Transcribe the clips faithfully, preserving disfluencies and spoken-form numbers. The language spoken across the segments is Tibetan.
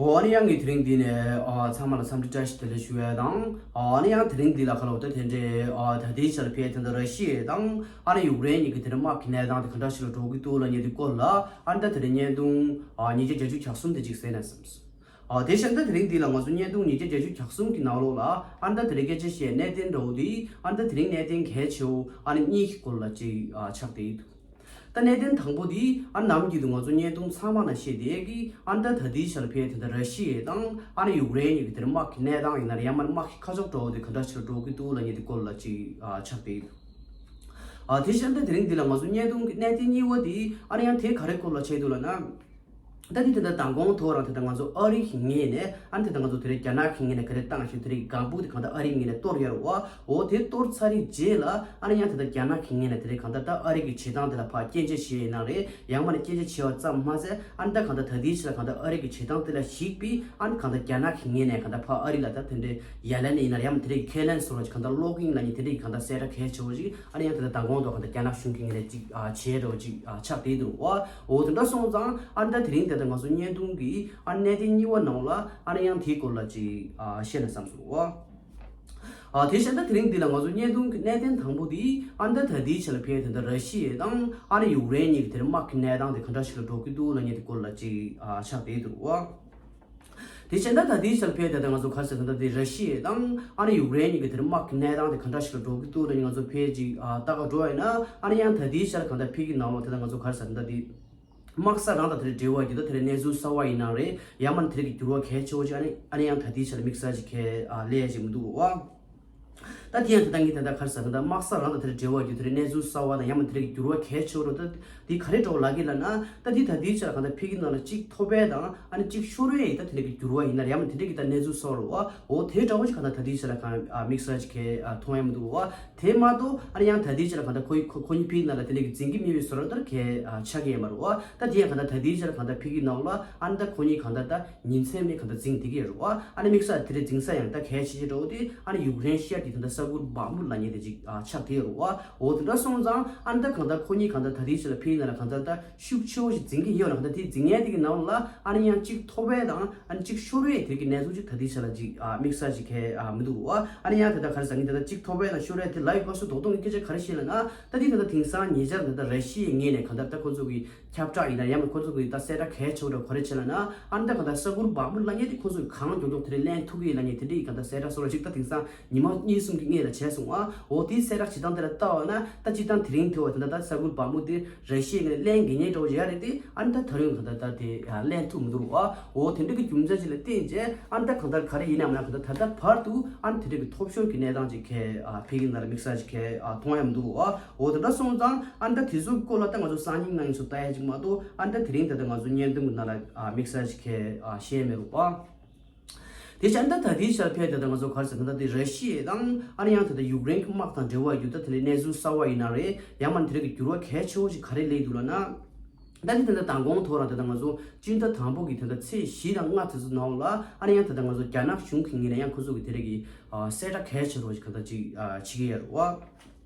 འོ་ཨ་ནི་ཡང་ངས་དེ་རིང་འདི་ནས་ཨ་ཚང་མ་ལ་འཚམས་འདྲི་བཀྲ་ཤིས་བདེ་ལེགས་ཞུ་ཡ་དང་། ཨ་ནི་ཡང་དེ་རིང་འདི་ལ་ཁ་ལོ་ད་དེ་འདྲའི་ཨ་ད་ལྟའི་ཆར་ཕེ་དེ་འདྲ་ར་ཤི་ཡ་དང་ཨ་ནི་ཡུཀ་རེན་གཉིས་ཀྱི་དེ་འདྲ་དམག་གི་གནས་སྟངས་དེ་ག་འདྲ་ཞིག་ལ་འགྲོ་གི་འདུག་ལབ་མཁན་དེ་སྐོར་ལ་ཨ་ནི་ད་དེ་རིང་བརྙན་ཐུང་ཨ་ཉིས་བརྒྱ་བརྒྱད་ཅུ་གྱ་གསུམ་དེ་ཅིག་གསན་ན་བསམས་སོང་། ཨ་དེ་བཞིན་ད་དེ་རིང་འདི་ལ་ང་ཚོ་བརྙན་ཐུང་ཉིས་བརྒྱ་བརྒྱད་ཅུ་གྱ་གསུམ་གྱི་ནང་ལོགས་ལ་ཨ་ནི་ད་དེ་རིང་སྐད་ཆ་བཤད་གནད་དོན་འདྲ་བོ་དེ་ཨ་ནི་ད་དེ་རིང་གནད་དོན་གལ་ཆེ་བོ་ཨ་ནི་གཉིས་ཀྱི་སྐོར་ལ་ཅིག་ཨ་ཆགས་བསྡད་ཡོད་འདུག་ད་གནད་དོན་དང་པོ་དེ་ཨ་ནམ་རྒྱུན་དུ་ང་ཚོ་བརྙན་ཐུང་ཚང་མ་ནང་བཤད་བསྡད་ཀྱི་ཨ་ནི་ད་ད་ལྟའི་ཆར་ཕེ་དེ་འདྲ་ར་ཤི་ཡ་དང་ཨ་ནི་ཡུཀ་རེན་གཉིས་ཀྱི་དེར་དམག་གི་གནས་སྟངས་ཡིན་ན་རེད། ཡང་མིན་ན་དམག་གི་ཁ་ཕྱོགས་འདྲ་བོ་དེ་ག་འདྲ་ཞིག་ལ་འགྲོ་གི་འདུག་ལབ་མཁན་དེ་སྐོར་ལ་ཅིག་ཨ་ཆགས་བསྡད་ཡོད་འདུག་ཨ་དེ་བཞིན་ད་དེ་རིང་འདི་ལ་ང་ཚོ་བརྙན་ཐུང་གི་གནད་དོན་གཉིས་པ་དེ་ཨ་ནི་ཡང་དེ་ག་རེ་སྐོར་ལ་བྱས་འདུག་ལབ་ན། ད་དེ་དེ་འདྲ་མདང་དགོང་ཐོག་རང་དེ་འདྲ་ང་ཚོ་ཨ་རི་གི་ངོས་ནས་ཨ་ནི་དེ་འདྲ་ང་ཚོ་དེ་རིང་རྒྱ་ནག་གི་ངོས་ནས་ག་རེ་བཏང་ཞིག་དེ་རིང་སྒམ་པོ་དེ་གང་ལྟར་ཨ་རི་ངོས་ནས་གཏོར་ཡོད་རེད་བ། འོ་དེ་གཏོར་ཚར་རེད་རྗེས་ལ་ཨ་ནི་ཡང་དེ་འདྲ་རྒྱ་ནག་གི་ངོས་ནས་དེ་རིང་གང་ལྟར་ད་ཨ་རི་གི་བྱེད་སྟངས་དེ་ལ་ཕར་སྐྱོན་བརྗོད་བྱས་ཡིན་ན་རེད། ཡང་མིན་ན་སྐྱོན་བརྗོད་བྱས་པ་ཙམ་མ་ཟད་ཨ་ནི་ད་གང་ལྟར་ད་ལྟའི་ཆ་ལ་གང་ལྟར་ཨ་རི་གི་བྱེད་སྟངས་དེ་ལ་གཞིགས་པའི་ཨ་ནི་གང་ལྟར་རྒྱ་ནག་གི་ངོས་ནས་གང་ལྟར་ཕར་ཨ་རི་ལ་ད་དེ་འདྲའི་ཡ་ལན་ཡིན་ན་རེད། ཡང་མིན་དེ་འདྲའི་ཁས་ལེན་བཟོ་འདྲ་ཅིག་གང་ལྟར་ལོག་གིན་ལབ་མཁན་དེ་འདྲའི་གང་ལྟར་གསལ་བསྒྲགས་གལ་ཆེ་བོ་ཅིག་ཨ་ནི་ཡང་དེ་ལྟར་མདང་དགོང་ཐོག་གང་ལྟར་རྒྱ་ནག་གཞུང་གི་ངོས་ནས་ཅིག་ཨ་བྱས་འདྲ་བོ་ཅིག་ཨ་ཆགས་བསྡད་འདུག་བ། འོ་དེ་འདྲ་སོང་ཙང་ཨ་ནི་ད་དེ་རིང་དེ་ལྟར་ང་ཚོ་བརྙན་ཐུང་གི་ཨ་གནད་དོན་གཉིས་པ་ནང་ལ་ཨ་ནི་ཡང་དེའི་སྐོར་ལ་ཅིག་ཨ་བཤད་ན་བསམ་སོང་བ། ཨ་དེ་བཞིན་ད་དེ་རིང་འདི་ལ་ང་ཚོ་བརྙན་ཐུང་གི་གནད་དོན་དང་པོ་དེ་ཨ་ནི་ད་ད་ལྟའི་ཆ་ལ་ཕེ་དེ་འདྲ་ར་ཤི་ཡ་དང་ཨ་ནི་ཡུཀ་རེན་གཉིས་ཀྱི་དེར་དམག་གི་གནས་སྟངས་དེ་ག་འདྲ་ཞིག་ལ་འགྲོ་གི་འདུག་ལབ་མཁན་དེ་སྐོར་ལ་ཅིག་ཨ་ཆགས་བསྡད་འདུག་བ། དེ་བཞིན་ད་ད་ལྟའི་ཆར་ཕེ་དེ་ད་ང་ཚོ་ག་རེ་ཟེར་ན་ད་དེ་ར་ཤི་ཡ་དང་ཨ་ནི་ཡུཀ་རེན་གཉིས་ཀྱི་དེར་དམག་གི་གནས་སྟངས་དེ་ག་འདྲ་ཞིག་ལ་འགྲོ་གི་འདུག་ལ་ང་ཚོ་ཕེ་ཅིག་ཨ་ལྟ་ག་འགྲོ་བ་ཡིན་ན་ཨ་ནི་ཡང་ད་ལྟའི་ཆར་གང་ལྟར་ཕེ་གི་ནང་ལོགས་དེ་ད་ང་ཚོ་ག་རེ་ཟེར་ན་ད་དེ་དམག་ས་རང་དང་དེ་འབྲེལ་བ་ཡོད་ད་དེ་གནས་ཚུལ་གསར་བ་ཡིན་ན་རེད། ཡང་མིན་དེ་གི་འགྱུར་བ་གལ་ཆེ་བོ་ཅིག་ཨ་ནི་ཨ་ནི་ཡང་ད་ལྟའི་ཆར་དམིགས་བསལ་ཅིག་གལ་ཨ་ལས་ཅིག་མི་འདུག་བ། ད་དེ་ཡང་དེ་ད་ངས་ད་ལྟ་ག་རེ་ཟེར་ན་ད་དམག་ས་རང་དང་དེ་འབྲེལ་བ་ཡོད་དེ་གནས་ཚུལ་གསར་བ་དང་ཡང་མིན་དེ་གི་འགྱུར་བ་གལ་ཆེ་བོ་རེད། ད་དེ་ག་རེ་འགྲོ་ལབ་ཀྱི་ལབ་ན་ད་དེ་ད་ལྟའི་ཆར་གང་ལྟར་ཕེ་གི་ནང་ལ་གཅིག་ཐོབ་པ་དང་ཨ་ནི་གཅིག་ཤོར་བའི་ད་དེ་འདྲ་གི་འགྱུར་བ་ཡིན་ན་ཡང་མིན་དེ་འདྲ་གི་ད་གནས་ཚུལ་སོགས་རེད་བ། འོ་དེ་འདྲ་བོ་ཞིག་གང་ལྟར་ད་ལྟའི་ཆར་གང་ཨ་དམིགས་བསལ་ཅིག་གལ་ཨ་མཐོང་ཡ་མི་འདུག་བ། དེ་མ་གཏོགས་ཨ་ནི་ཡང་ད་ལྟའི་ཆར་གང་ལྟར་ཁོ་ཁོ་ཁོ་གཉིས་ཕེ་གི་ནང་ལ་དེ་འདྲ་གི་འཛིང་གི་མེད་པའི་བཟོ་འདྲ་ལྟར་གལ་ཨ་ཆགས་ཀྱི་ཡོད་མ་རེད་བ། ད་དེ་ཡང་གང་ལྟར་ད་ལྟའི་ཆར་གང་ལྟར་ཕེ་གི་ནང་ལ་ཨ་ནི་ད་ཁོ་གཉིས་གང་ལྟར་ད་ཉིན་མཚན་མེད་གང་ལྟར་འཛིང་བསྡད་ཀྱི་ཡོད་རེད་བ། ཨ་ནི་དམིགས་བསལ་དེ་འདྲ་འཛིང་ས་ཡང་ད་གལ་ཆེ་ཆེ་འདྲ་བོ་དེ་ཨ་ནི་ཡུཀ་རེན་ཤར་གྱི་དེ་འདྲ་ས་ཁུལ་སྦག་མུ་ལབ་མཁན་དེ་ཅིག་ཨ་ཆགས་བསྡད་ཡོད་རེད་བ། འོ་དེ་འདྲ་སོང་ཙང་ཨ་ནི་ད་གང་ལྟར་ཁོ་གཉིས་གང་ལྟར་ད་ལྟའི་ཆར་ལ་ཕེ་གི་ནང་ལ་གང་ལྟར་ད་ཤུགས་ཆེ་བོ་ཞིག་འཛིང་གི་ཡོད་ལ་གང་ལྟར་དེ་འཛིང་མཁན་དེ་གི་ནང་ལ་ཨ་ནི་ཡང་གཅིག་ཐོབ་པ་དང་ཨ་ནི་གཅིག་ཤོར་བའི་དེ་གི་གནས་ཚུལ་ཅིག་ད་ལྟའི་ཆར་ལ་ཅིག་ཨ་དམིགས་བསལ་ཅིག་གལ་ཨ་མི་འདུག་བ། ཨ་ནི་ཡང་དེ་ལྟར་ག་རེ་ཟེར་ངས་དེ་ལྟར་གཅིག་ཐོབ་པ་དང་ཤོར་བའི་དེ་ལ་ཡི་བཀའ་སྲོལ་རྡོག་རྡོག་གི་སྐད་ཆ་ག་རེ་བཤད་ལབ་ན། ད་དེ་ད་ལྟ་དེང་སང་ཉེ་ཆར་ད་ལྟ་ར་ཤི་ཡའི་ངོས་ནས་གང་ལྟར་ད་ཁོ་ཚོ་གི་ཁྱབ་བསྒྲགས་ཡིན་ན་ཡང་ན་ཁོ་ཚོ་གི་ད་གསལ་བསྒྲགས་གལ་ཆེ་བོ་འདྲ་ག་རེ་བྱས་ལབ་ན། ཨ་ནི་ད་གང་ལྟར་ས་ཁུལ་སྦག་མུ་ལབ་མཁན་དེ་ཁོ་ཚོ་གི་གང་མགྱོགས་མགྱོགས་དེ་རིང་ལེན་ཐུབ་ཀྱི་ཡིན་ལབ་མཁན་དེ་འདྲ་ཡི་གང་ལྟར་གསལ་བསྒྲགས་བཟོ་འདྲ་ཅིག་ད་དེང་སང་ཉི་མ་གཉིས་གསུམ་གྱི་སྔོན་ལ་བྱས་སོང་ཨ། འོ་དེའི་གསལ་བསྒྲགས་བྱེད་སྟངས་དེ་ལ་ལྟ་བ་ན་ད་སྤྱིར་བཏང་དེ་རིང་དེ་བ་དེ་འདྲ་ད་ས་ཁུལ་སྦག་མུ་དེ་ར་ཤི་ཡའི་ངོས་ནས་ལེན་དགོས་མཁན་འདྲ་བོ་ཡོད་རེད་དེ། ཨ་ནི་ད་ད་རུང་གང་ལྟར་ད་དེ་ལེན་ཐུབ་མི་འདུག་བ། འོ་དེ་འདྲ་གི་རྒྱུ་མཚན་ཅིག་ལ་བརྟེན་རྗེས་ཨ་ནི་ད་གང་ལྟར་ག་རེ་ཡིན་ནའང་མིན་ན་གང་ལྟར་ད་ལྟ་བར་དུ་ཨ་ནི་དེ་འདྲ་གི་ཐོབ་ཤོར་གྱི་གནས་སྟངས་ཅིག་གལ་ཨ་ཕེ་གི་ནང་ལ་དམིགས་བསལ་ཅིག་གལ་ཨ་མཐོང་ཡ་མི་འདུག་བ། འོ་དེ་འདྲ་སོང་ཙང་ཨ་ནི་ད་དེ་ཚོ་གི་སྐོར་ལ་ད་ང་ཚོ་སང་ཉིན་གནངས་ཉིན་སུ་ལྟ་ཡ་ཅིག་མ་གཏོགས་ཨ་ནི་ད་དེ་རིང་ད་ལྟ་ང་ཚོ་བརྙན་ཐུང་གི་ནང་ལ་ཨ་དམིགས་བསལ་ཅིག་གལ་ཨ་བཤད་མེད་རུང་བ། དེ་བཞིན་ད་ད་ལྟའི་ཆར་ཕེ་ད་ལྟ་ང་ཚོ་ག་རེ་ཟེར་ན་ད་ལྟའི་ར་ཤི་ཡ་དང་ཨ་ནི་ཡང་ད་ལྟ་ཡུཀ་རེན་གྱི་དམག་དང་འབྲེལ་བ་ཡོད་ད་དེ་འདྲའི་གནས་ཚུལ་གསར་བ་ཡིན་ན་རེད། ཡང་མིན་དེ་འདྲ་གི་འགྱུར་བ་གལ་ཆེ་བོ་ཞིག་ག་རེ་སླེབས་འདུག་ལབ་ན། ད་ནི་དེ་འདྲ་མདང་དགོང་ཐོག་རང་དེ་འདྲ་ང་ཚོ་སྤྱི་ཟླ་དང་པོ་གི་དེ་འདྲ་ཚེས་བཞི་དང་ལྔ་དེ་ཚོ་ནང་ལ་ཨ་ནི་ཡང་དེ་འདྲ་ང་ཚོ་རྒྱ་ནག་གཞུང་གི་ངོས་ནས་ཡང་ཁོ་ཚོ་གི་དེ་འདྲ་གི་གསལ་བསྒྲགས་གལ་ཆེ་རུ་ཞིག་ག་འདྲ་ཅིག་བྱེད་ཀྱི་ཡོད་རེད་བ།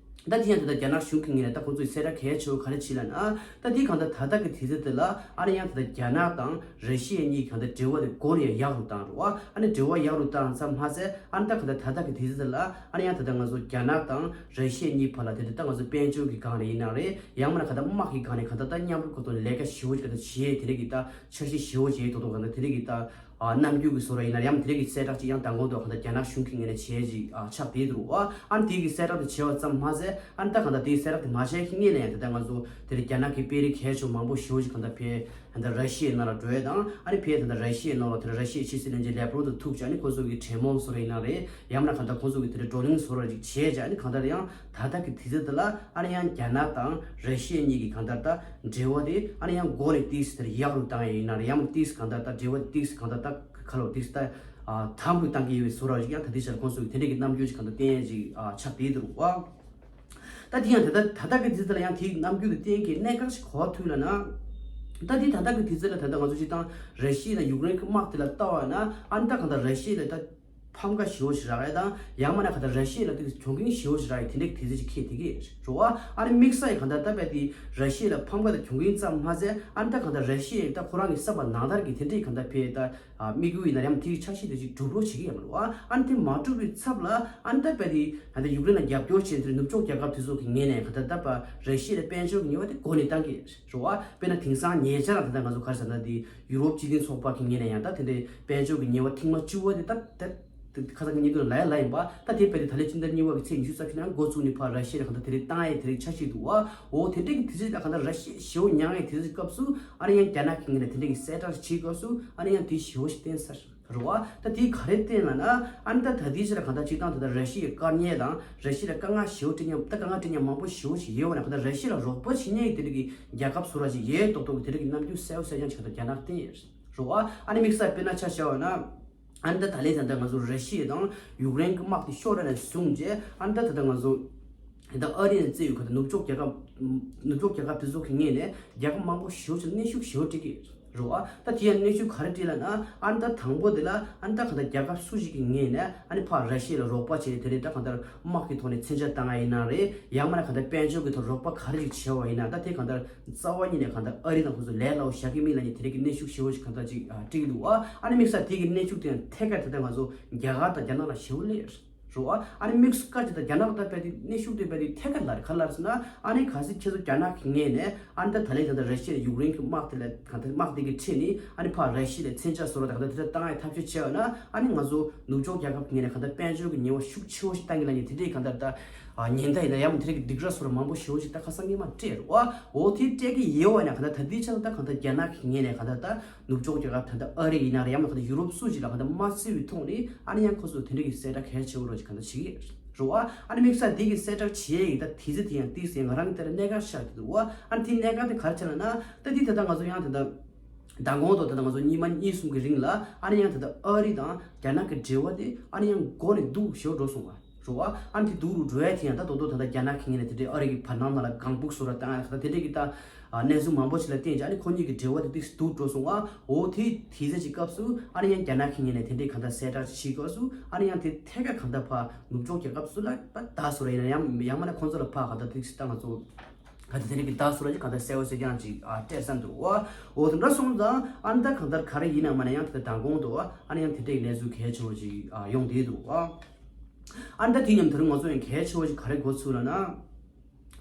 ད་དེ་ཡང་དེ་འདྲ་རྒྱ་ནག་གཞུང་གི་ངོས་ནས་ད་ཁོ་ཚོ་གི་གསལ་བསྒྲགས་གལ་ཆེ་བོ་ག་རེ་བྱས་ལབ་ན། ད་དེ་གང་ལྟར་ད་ལྟ་གི་དུས་ཚོད་དེ་ལ་ཨ་ནི་ཡང་དེ་འདྲ་རྒྱ་ནག་དང་ར་ཤི་ཡ་གཉིས་གང་ལྟར་འབྲེལ་བ་དེ་སྒོ་ནས་ཡག་རུ་བཏང་རེད་བ། ཨ་ནི་འབྲེལ་བ་ཡག་རུ་བཏང་ཙམ་མ་ཟད་ཨ་ནི་ད་གང་ལྟར་ད་ལྟ་གི་དུས་ཚོད་དེ་ལ་ཨ་ནི་ཡང་དེ་འདྲ་ང་ཚོ་རྒྱ་ནག་དང་ར་ཤི་ཡ་གཉིས་བར་ལ་དེ་འདྲ་ད་ང་ཚོ་དཔལ་འབྱོར་གྱི་སྒང་ནས་ཡིན་ན་རེད། ཡང་མིན་ན་གང་ལྟར་དམག་གི་སྒང་ནས་གང་ལྟར་ད་མཉམ་རུབ་གི་ཐོག་ནས་ལས་ཀ་ཞེ་བོ་ཅིག་གང་ལྟར་བྱེད་དེ་འདྲ་གི་ད་འཆར་གཞི་ཞེ་བོ་ཅིག་ཡོད་མདོག་མདོག་གང་ལྟར་དེ་འདྲ་གི་ད་ཨ་རྣམ་འགྱུར་གྱི་བཟོ་འདྲ་ཡིན་ན་རེད། ཡང་དེ་འདྲ་གི་གསལ་བསྒྲགས་ཅིག་ཡང་མདང་དགོང་ཐོག་གང་ལྟར་རྒྱ་ནག་གཞུང་གི་ངོས་ནས་བྱས་ཅིག་ཨ་ཆགས་བསྡད་འདུག་བ། ཨ་ནི་དེ་གི་གསལ་བསྒྲགས་དེ་བྱས་པ་ཙམ་མ་ཟད་ཨ་ནི་ད་གང་ལྟར་དེའི་གསལ་བསྒྲགས་དེ་མ་བྱས་ཀྱི་སྔོན་ལ་ཡང་དེ་ལྟར་ང་ཚོ་དེ་རིང་རྒྱ་ནག་གི་དཔོན་རིགས་གལ་ཆེ་བོ་མང་པོ་ཞེ་བོ་ཅིག་གང་ལྟར་ཕེ་ད་ལྟ་ར་ཤི་ཡའི་ནང་ལ་འགྲོ་ཡས་དང་ཨ་ནི་ཕེ་ད་ལྟ་ར་ཤི་ཡའི་ནང་ལ་དེ་ར་ཤི་ཡའི་ཕྱི་སྲིད་བློན་ཆེན་ལེབ་རོབ་དང་ཐུག་བྱས་ཨ་ནི་ཁོ་ཚོ་གི་གྲོས་མོལ་བཟོ་འདྲ་ཡིན་ན་རེད། ཡང་མིན་ན་གང་ལྟར་ཁོ་ཚོ་གི་དེ་འདྲ་བགྲོ་གླེང་བཟོ་འདྲ་ཅིག་བྱས་བྱས་ཨ་ནི་གང་ལྟར་ཡང་ད་ལྟ་གི་དུས་ཚོད་དེ་ལ་ཨ་ནི་ཡང་རྒྱ་ནག་དང་ར་ཤི་ཡ་གཉིས་ཀྱི་གང་ལྟར་ད་འབྲེལ་བ་དེ་ཨ་ནི་ཡང་སྒོ་ནས་ཏིས་དེར་ཡག་རུ་བཏང་ཡ་ཡིན་ན་རེད། ཡང་མིན་ཏིས་གང་ལྟར་ད་འབྲེལ་བ་ཏིས་གང་ལྟར་ད་ཁ་ལོ་ཏིས་ད་དམ་རུ་བཏང་གི་ཡོད་པའི་བཟོ་འདྲ་ཞིག་ཡང་ད་ལྟའི་ཆར་ཁོང་ཚོ་གི་དེ་འདྲ་གི་རྣམ་འགྱུར་ཞིག་གང་ལྟར་བསྟན་ཡ་ཅིག་ཆགས་བསྡད་འདུག་བ། ད་དེ་ཡང་ད་ལྟ་ད་ལྟ་གི་དུས་ཚོད་ལ་ཡང་དེའི་རྣམ་འགྱུར་དེ་བསྟན་གྱི་གནད་འགག་ཞིག་ག་པར་ཐུག་ལབ་ན། ད་དེ་ད་ལྟ་གི་དུས་ཚོད་ལ་ད་ལྟ་ང་ཚོ་སྤྱིར་བཏང་ར་ཤི་ཡ་དང་ཡུཀ་རེན་གྱི་དམག་དེ་ལ་ལྟ་བ་ན་ཨ་ནི་ད་གང་ལྟར་ར་ཤི་ཡ་ལ་ད་ ཕམ་ཁ་ཞེ་པོ་ཞིག་རག་ཡ་དང་། ཡང་མིན་ན་གང་ལྟར་ར་ཤི་ཡ་ལ་དེ་གྱོང་གུན་ཞེ་པོ་ཞིག་རག་ཡ་དེ་འདྲའི་དུས་ཚོད་ཅིག་འཁེལ་བསྡད་ཀྱི་རེད་བ། ཨ་ནི་དམིགས་བསལ་གྱི་གང་ལྟར་ད་དཔེ་དེ་ར་ཤི་ཡ་ལ་ཕམ་ཁ་དང་གྱོང་གུན་ཙམ་མ་ཟད། ཨ་ནི་ད་གང་ལྟར་ར་ཤི་ཡ་ད་ཁོ་རང་གི་བསམ་པ་ནང་ལྟར་གྱི་དེ་འདྲའི་གང་ལྟར་དཔེ་ད་དམིགས་ཡུལ་ཡིན་ན་ཡང་དེའི་འཆར་གཞི་དེ་ཅིག་འགྲུབ་རོགས་བྱེད་ཀྱི་ཡོད་མ་རེད་བ། ཨ་ནི་དེ་མ་འགྲུབ་པའི་ཚབ་ལ། ཨ་ནི་ད་དཔེ་དེ་ད་ལྟ་ཡུཀ་རེན་ལ་རྒྱབ་སྐྱོར་བྱེད་མཁན་ནུབ་ཕྱོགས་རྒྱལ་ཁབ་དེ་ཚོ་གི་ངོས་ནས་གང་ལྟར་ད་ར་ཤི་ཡ་ལ་དཔལ་འབྱོར་གྱི་ཉེས་པ་དེ་འགོ་ནས་བཏང་གི་རེད་བ། དཔེར་ན་དེང་སང་ཉེ་ཆར་ལ་ད་ལྟ་ང་ཚོ་ག་རེ་ཟེར་ན་དེ་ཡུ་རོབ་སྤྱི་མཐུན་ཚོགས་པ་གི་ངོས་ནས་ཡང་ད་དེ་འདྲའི་དཔལ་འབྱོར་གྱི་ཉེས་པ་ཐེངས་མ་བཅུ་པ་དེ་ད་ད་དེ་ཁ་སང་གི་ཉིན་དུ་ལ་ཡ་ལ་ཡིན་པ། ད་དེ་དཔེ་དེ་ད་ལོའི་སྤྱི་ཟླ་གཉིས་པ་གི་ཚེས་ཉི་ཤུ་རྩ་བཞི་ནང་འགོ་བཙུགས་ནས་ཕར་ར་ཤི་ཡ་ལ་གང་ལྟར་དེ་རིགས་བཏང་ཡས་དེ་རིགས་འཆར་གཞི་འདུག་བ། འོ་དེ་འདྲའི་གི་དུས་ཚོད་ལ་གང་ལྟར་ར་ཤི་ཡ་ཞེ་པོ་མྱངས་ཡས་དུས་ཚོད་སྐབས་སུ། ཨ་ནི་ཡང་རྒྱ་ནག་གི་ངོས་ནས་དེ་འདྲའི་གི་གསལ་བསྒྲགས་བྱེད་སྐབས་སུ། ཨ་ནི་ཡང་དེ་ཞེ་པོ་ཞིག་བསྟན་ས་རེད་བ། ད་དེ་ག་རེ་བསྟན་ལབ་ན། ཨ་ནི་ད་ད་ལྟའི་ཆ་ལ་གང་ལྟར་སྤྱིར་བཏང་ད་ལྟ་ར་ཤི་ཡའི་དཀའ་ངལ་དང་ར་ཤི་ཡ་ལ་དཀའ་ངལ་ཞེ་པོ་སྤྲད་མཁན། ད་དཀའ་ངལ་སྤྲད་མཁན་མང་པོ་ཞེ་པོ་ཞིག་ཡོད་པ་ན། གང་ལྟར་ར་ཤི་ཡ་ལ་རོགས་པ་བྱེད་མཁན་གྱི་དེ་འདྲ་གི་རྒྱལ་ཁབ་སུ་ར་ཞིག་ཡོད་མདོག་མདོག་གི་དེ་འདྲ་གི་རྣམ་འགྱུར་གསལ་པོ་གསལ་རྐྱང་ཞིག་གང་ལྟར་རྒྱ་ནག་བསྟན་ཡོད་རེད་བ། ཨ་ནི་དམིགས་བསལ་དཔེར་ན་ཆ་བཞག་པ་ན། ཨ་ནི་ད་ད་ལོའི་ད་ལྟ་ང་ཚོ་ར་ཤི་ཡ་དང་ཡུཀ་རེན་གྱི་དམག་དེ་ཤོར་ར་ནས་བཟུང་རྗེས། ཨ་ནི་ད་ད་ལྟ་ང་ཚོ་ད་ལྟ་ཨ་རི་ནས་བརྩིས་ཡོད་གང་ལྟར་ནུབ་ཕྱོགས་རྒྱལ་ཁབ། ནུབ་ཕྱོགས་རྒྱལ་ཁབ་དེ་ཚོ་གི་ངོས་ནས་རྒྱལ་ཁབ་མང་པོ་ཞེ་པོ་ཅིག་གནོན་ཤུགས་ཞེ་པོ་སྤྲད་ཀྱི་རེད་བ། ད་དེ་ཡང་གནོན་ཤུགས་ག་རེ་སྤྲད་ལབ་ན། ཨ་ནི་ད་དང་པོ་དེ་ལ། ཨ་ནི་ད་གང་ལྟར་རྒྱལ་ཁབ་སུ་ཞིག་གི་ངོས་ནས་ཨ་ནི་ཕར་ར་ཤི་ཡ་ལ་རོགས་པ་བྱས་ནས་དེ་རིང་ད་གང་ལྟར་དམག་གི་ཐོག་ནས་མཚོན་ཆ་བཏང་ཡ་ཡིན་ན་རེད། ཡང་མིན་ན་གང་ལྟར་དཔལ་འབྱོར་གྱི་ཐོག་རོགས་པ་ག་རེ་ཞིག་བྱས་པ་ཡིན་ན། ད་དེ་གང་ལྟར་རྩ་བ་ཉིད་ནས་གང་ལྟར་ཨ་རི་དང་ཁོང་ཚོ་ལས་སླ་པོ་བཞག་གི་མིན་ལབ་མཁན་དེ་རིང་གི་གནོན་ཤུགས་ཞེ་པོ་ཞིག་གང་ལྟར་ཅིག་ཨ་སྤྲད་ཀྱི་འདུག་བ། ཨ་ནི་དམིགས་བསལ་དེ་གི་གནོན་ཤུགས་དེ་ཡང་ཐད་ཀར་ད་ལྟ་ང་ཚོ་རྒྱ་གར་དང་རྒྱ་ནག་ལ་ཞེ་པོ་སླེབས་རེད་བ། ཨ་ནི་དམིགས་སུ་བཀར་ཅིག་ད་རྒྱ་ནག་ད་དཔེ་དེ་གནོན་ཤུགས་དེ་དཔེ་དེ་ཐད་ཀར་ལ་རེད། ག་ལ་རེད་ཟེར་ན། ཨ་ནི་གལ་སྲིད་ཁྱེད་ཚོ་རྒྱ་ནག་གི་ངོས་ནས། ཨ་ནི་ད་ད་ལོའི་ད་ལྟ་ར་ཤི་ཡ་ཡུཀ་རེན་གྱི་དམག་དེ་ལ་གང་ལྟར་དམག་དེ་གི་ཁྲིད་ནས། ཨ་ནི་ཕར་ར་ཤི་ཡ་ལ་མཚོན་ཆ་བཟོ་ར་དང་གང་ལྟར་དེ་འདྲ་བཏང་ཡའི་ཐབས་ཤེས་བྱས་པ་ན། ཨ་ནི་ང་ཚོ་ནུབ་ཕྱོགས་རྒྱལ་ཁབ་ཀྱི་ངོས་ནས་གང་ལྟར་དཔལ་འབྱོར་གྱི་ཉེས་པ་ཤུགས་ཆེ་བོ་ཞིག་བཏང་གི་ལབ་མཁན་དེ་འདྲའི་གང་ལྟར་ད། ཨ་ཉེན་བརྡ་ཡིན་ན་ཡང་མིན་དེ་འདྲའི་གི་སྡིགས་ར་བཟོ་ར་མང་པོ་ཞེ་པོ་ཞིག་ད་ཁ་སང་ཉི་མ་སྤྲད་རེད་བ། འོ་དེ་སྤྲད་ཀྱི་ཡོད་པ་ན། གང་ལྟར་ད་ལྟའི་ཆར་ད་གང་ལྟར་རྒྱ་ནག་གི་ངོས་ནས་གང་ལྟར་ད་ནུབ་ཕྱོགས་རྒྱལ་ཁབ་ད་ལྟ་ཨ་རི་ཡིན་ན་རེད། ཡང་མིན་གང་ལྟར་ཡུ་རོབ་སུ་ཞིག་ལ་གང་ལྟར་དམག་འཚོལ་བའི་ཐོག་ནས། ཨ་ནི་ཡང་ཁོ་ཚོ་དེ་འདྲ་གི་གསལ་བསྒྲགས་གལ་ཆེ་བོ་རོ་ཞིག་གང་ལྟར་བྱེད་ཀྱི་རེད་བ། ཨ་ནི་དམིགས་བསལ་དེ་གི་གསལ་བསྒྲགས་བྱེད་ཡ་ཡིན་ད་དེ་ཚེ་དེ་ཡང་ཏིག་ཙེ་ང་རང་གི་དེ་ལ་གནད་འགག་ཆགས་ཀྱི་འདུག་བ། ཨ་ནི་དེ་གནད་འགག་དེ་ག་རེ་ཆགས་ལབ་ན། ད་དེ་ད་ལྟ་ང་ཚོ་ཡང་དེ་ད་མདང་དགོང་དུ་ད་ལྟ་ང་ཚོ་ཉི་མ་གཉིས་གསུམ་གྱི་རིང་ལ། ཨ་ནི་ཡང་དེ་ད་ཨ་རི་དང་རྒྱ་ནག་གི་འབྲེལ་བ་དེ་ཨ་ནི་ཡང་འགོ་ནས་སྡུག་ཞེ་པོ་འགྲོ་སོང་བ་རེད་བ། ཨ་ནི་དེ་སྡུག་རུ་འགྲོ་ཡ་དེ་ཡང་ད་དོ་དོ་ད་ལྟ་རྒྱ་ནག་གི་ངོས་ནས་དེ་འདྲའི་ཨ་རི་གི་བར་སྣང་ནང་ལ་ལྒང་ཕུག་བཟོ་ར་བཏང་ཡ་ད་དེ་འདྲའི་གི་ད་གནས་ཚུལ་མང་པོ་ཞིག་ལ་བརྟེན་བྱས། ཨ་ནི་ཁོ་གཉིས་ཀྱི་འབྲེལ་བ་དེ་ཏིག་ཙམ་སྡུག་འགྲོ་སོང་བ། འོ་དེ་དེ་ཚེ་ཅིག་སྐབས་སུ། ཨ་ནི་ཡང་རྒྱ་ནག་གི་ངོས་ནས་དེ་འདྲའི་གང་ལྟར་གསལ་བསྒྲགས་བྱེད་སྐབས་སུ། ཨ་ནི་ཡང་དེ་ཐད་ཀར་གང་ལྟར་ཕར་ནུབ་ཕྱོགས་རྒྱལ་ཁབ་སུ་ལ་ཕར་བརྡ་བཟོ་ར་ཡིན་ན། ཡང་ཡང་མིན་ན་ཁོང་ཚོ་ལ་ཕར་གང་ལྟར་ཏིག་ཙམ་ད་ང་ཚོ་ག་དེ་དེ་རིང་གི་བརྡ་བཟོ་ར་ཅིག་གང་ལྟར་གསལ་པོ་གསལ་རྐྱང་ཅིག་ཨ་སྤྲད་བསམ་འདུག་བ། འོ་དེ་འདྲ་སོང་ཙང་། ཨ་ནི་ད་གང་ལྟར་ག་རེ་ཡིན་ན་མ་ན་ཡང་དེ་ད་མདང་དགོང་དུ། ཨ་ནི་ཡང་དེ་འདྲའི་གནས་ཚུལ་གལ་ཆེ་བོ་ཅིག་ཨ་ཡོང་བསྡད་འདུག་བ། ཨ་ནི་ད་དེ་མཉམ་དུ་ང་ཚོ་ཡང་གལ་ཆེ་བོ་ཅིག་ག་རེ་གོ་ཚུལ་ལབ་ན།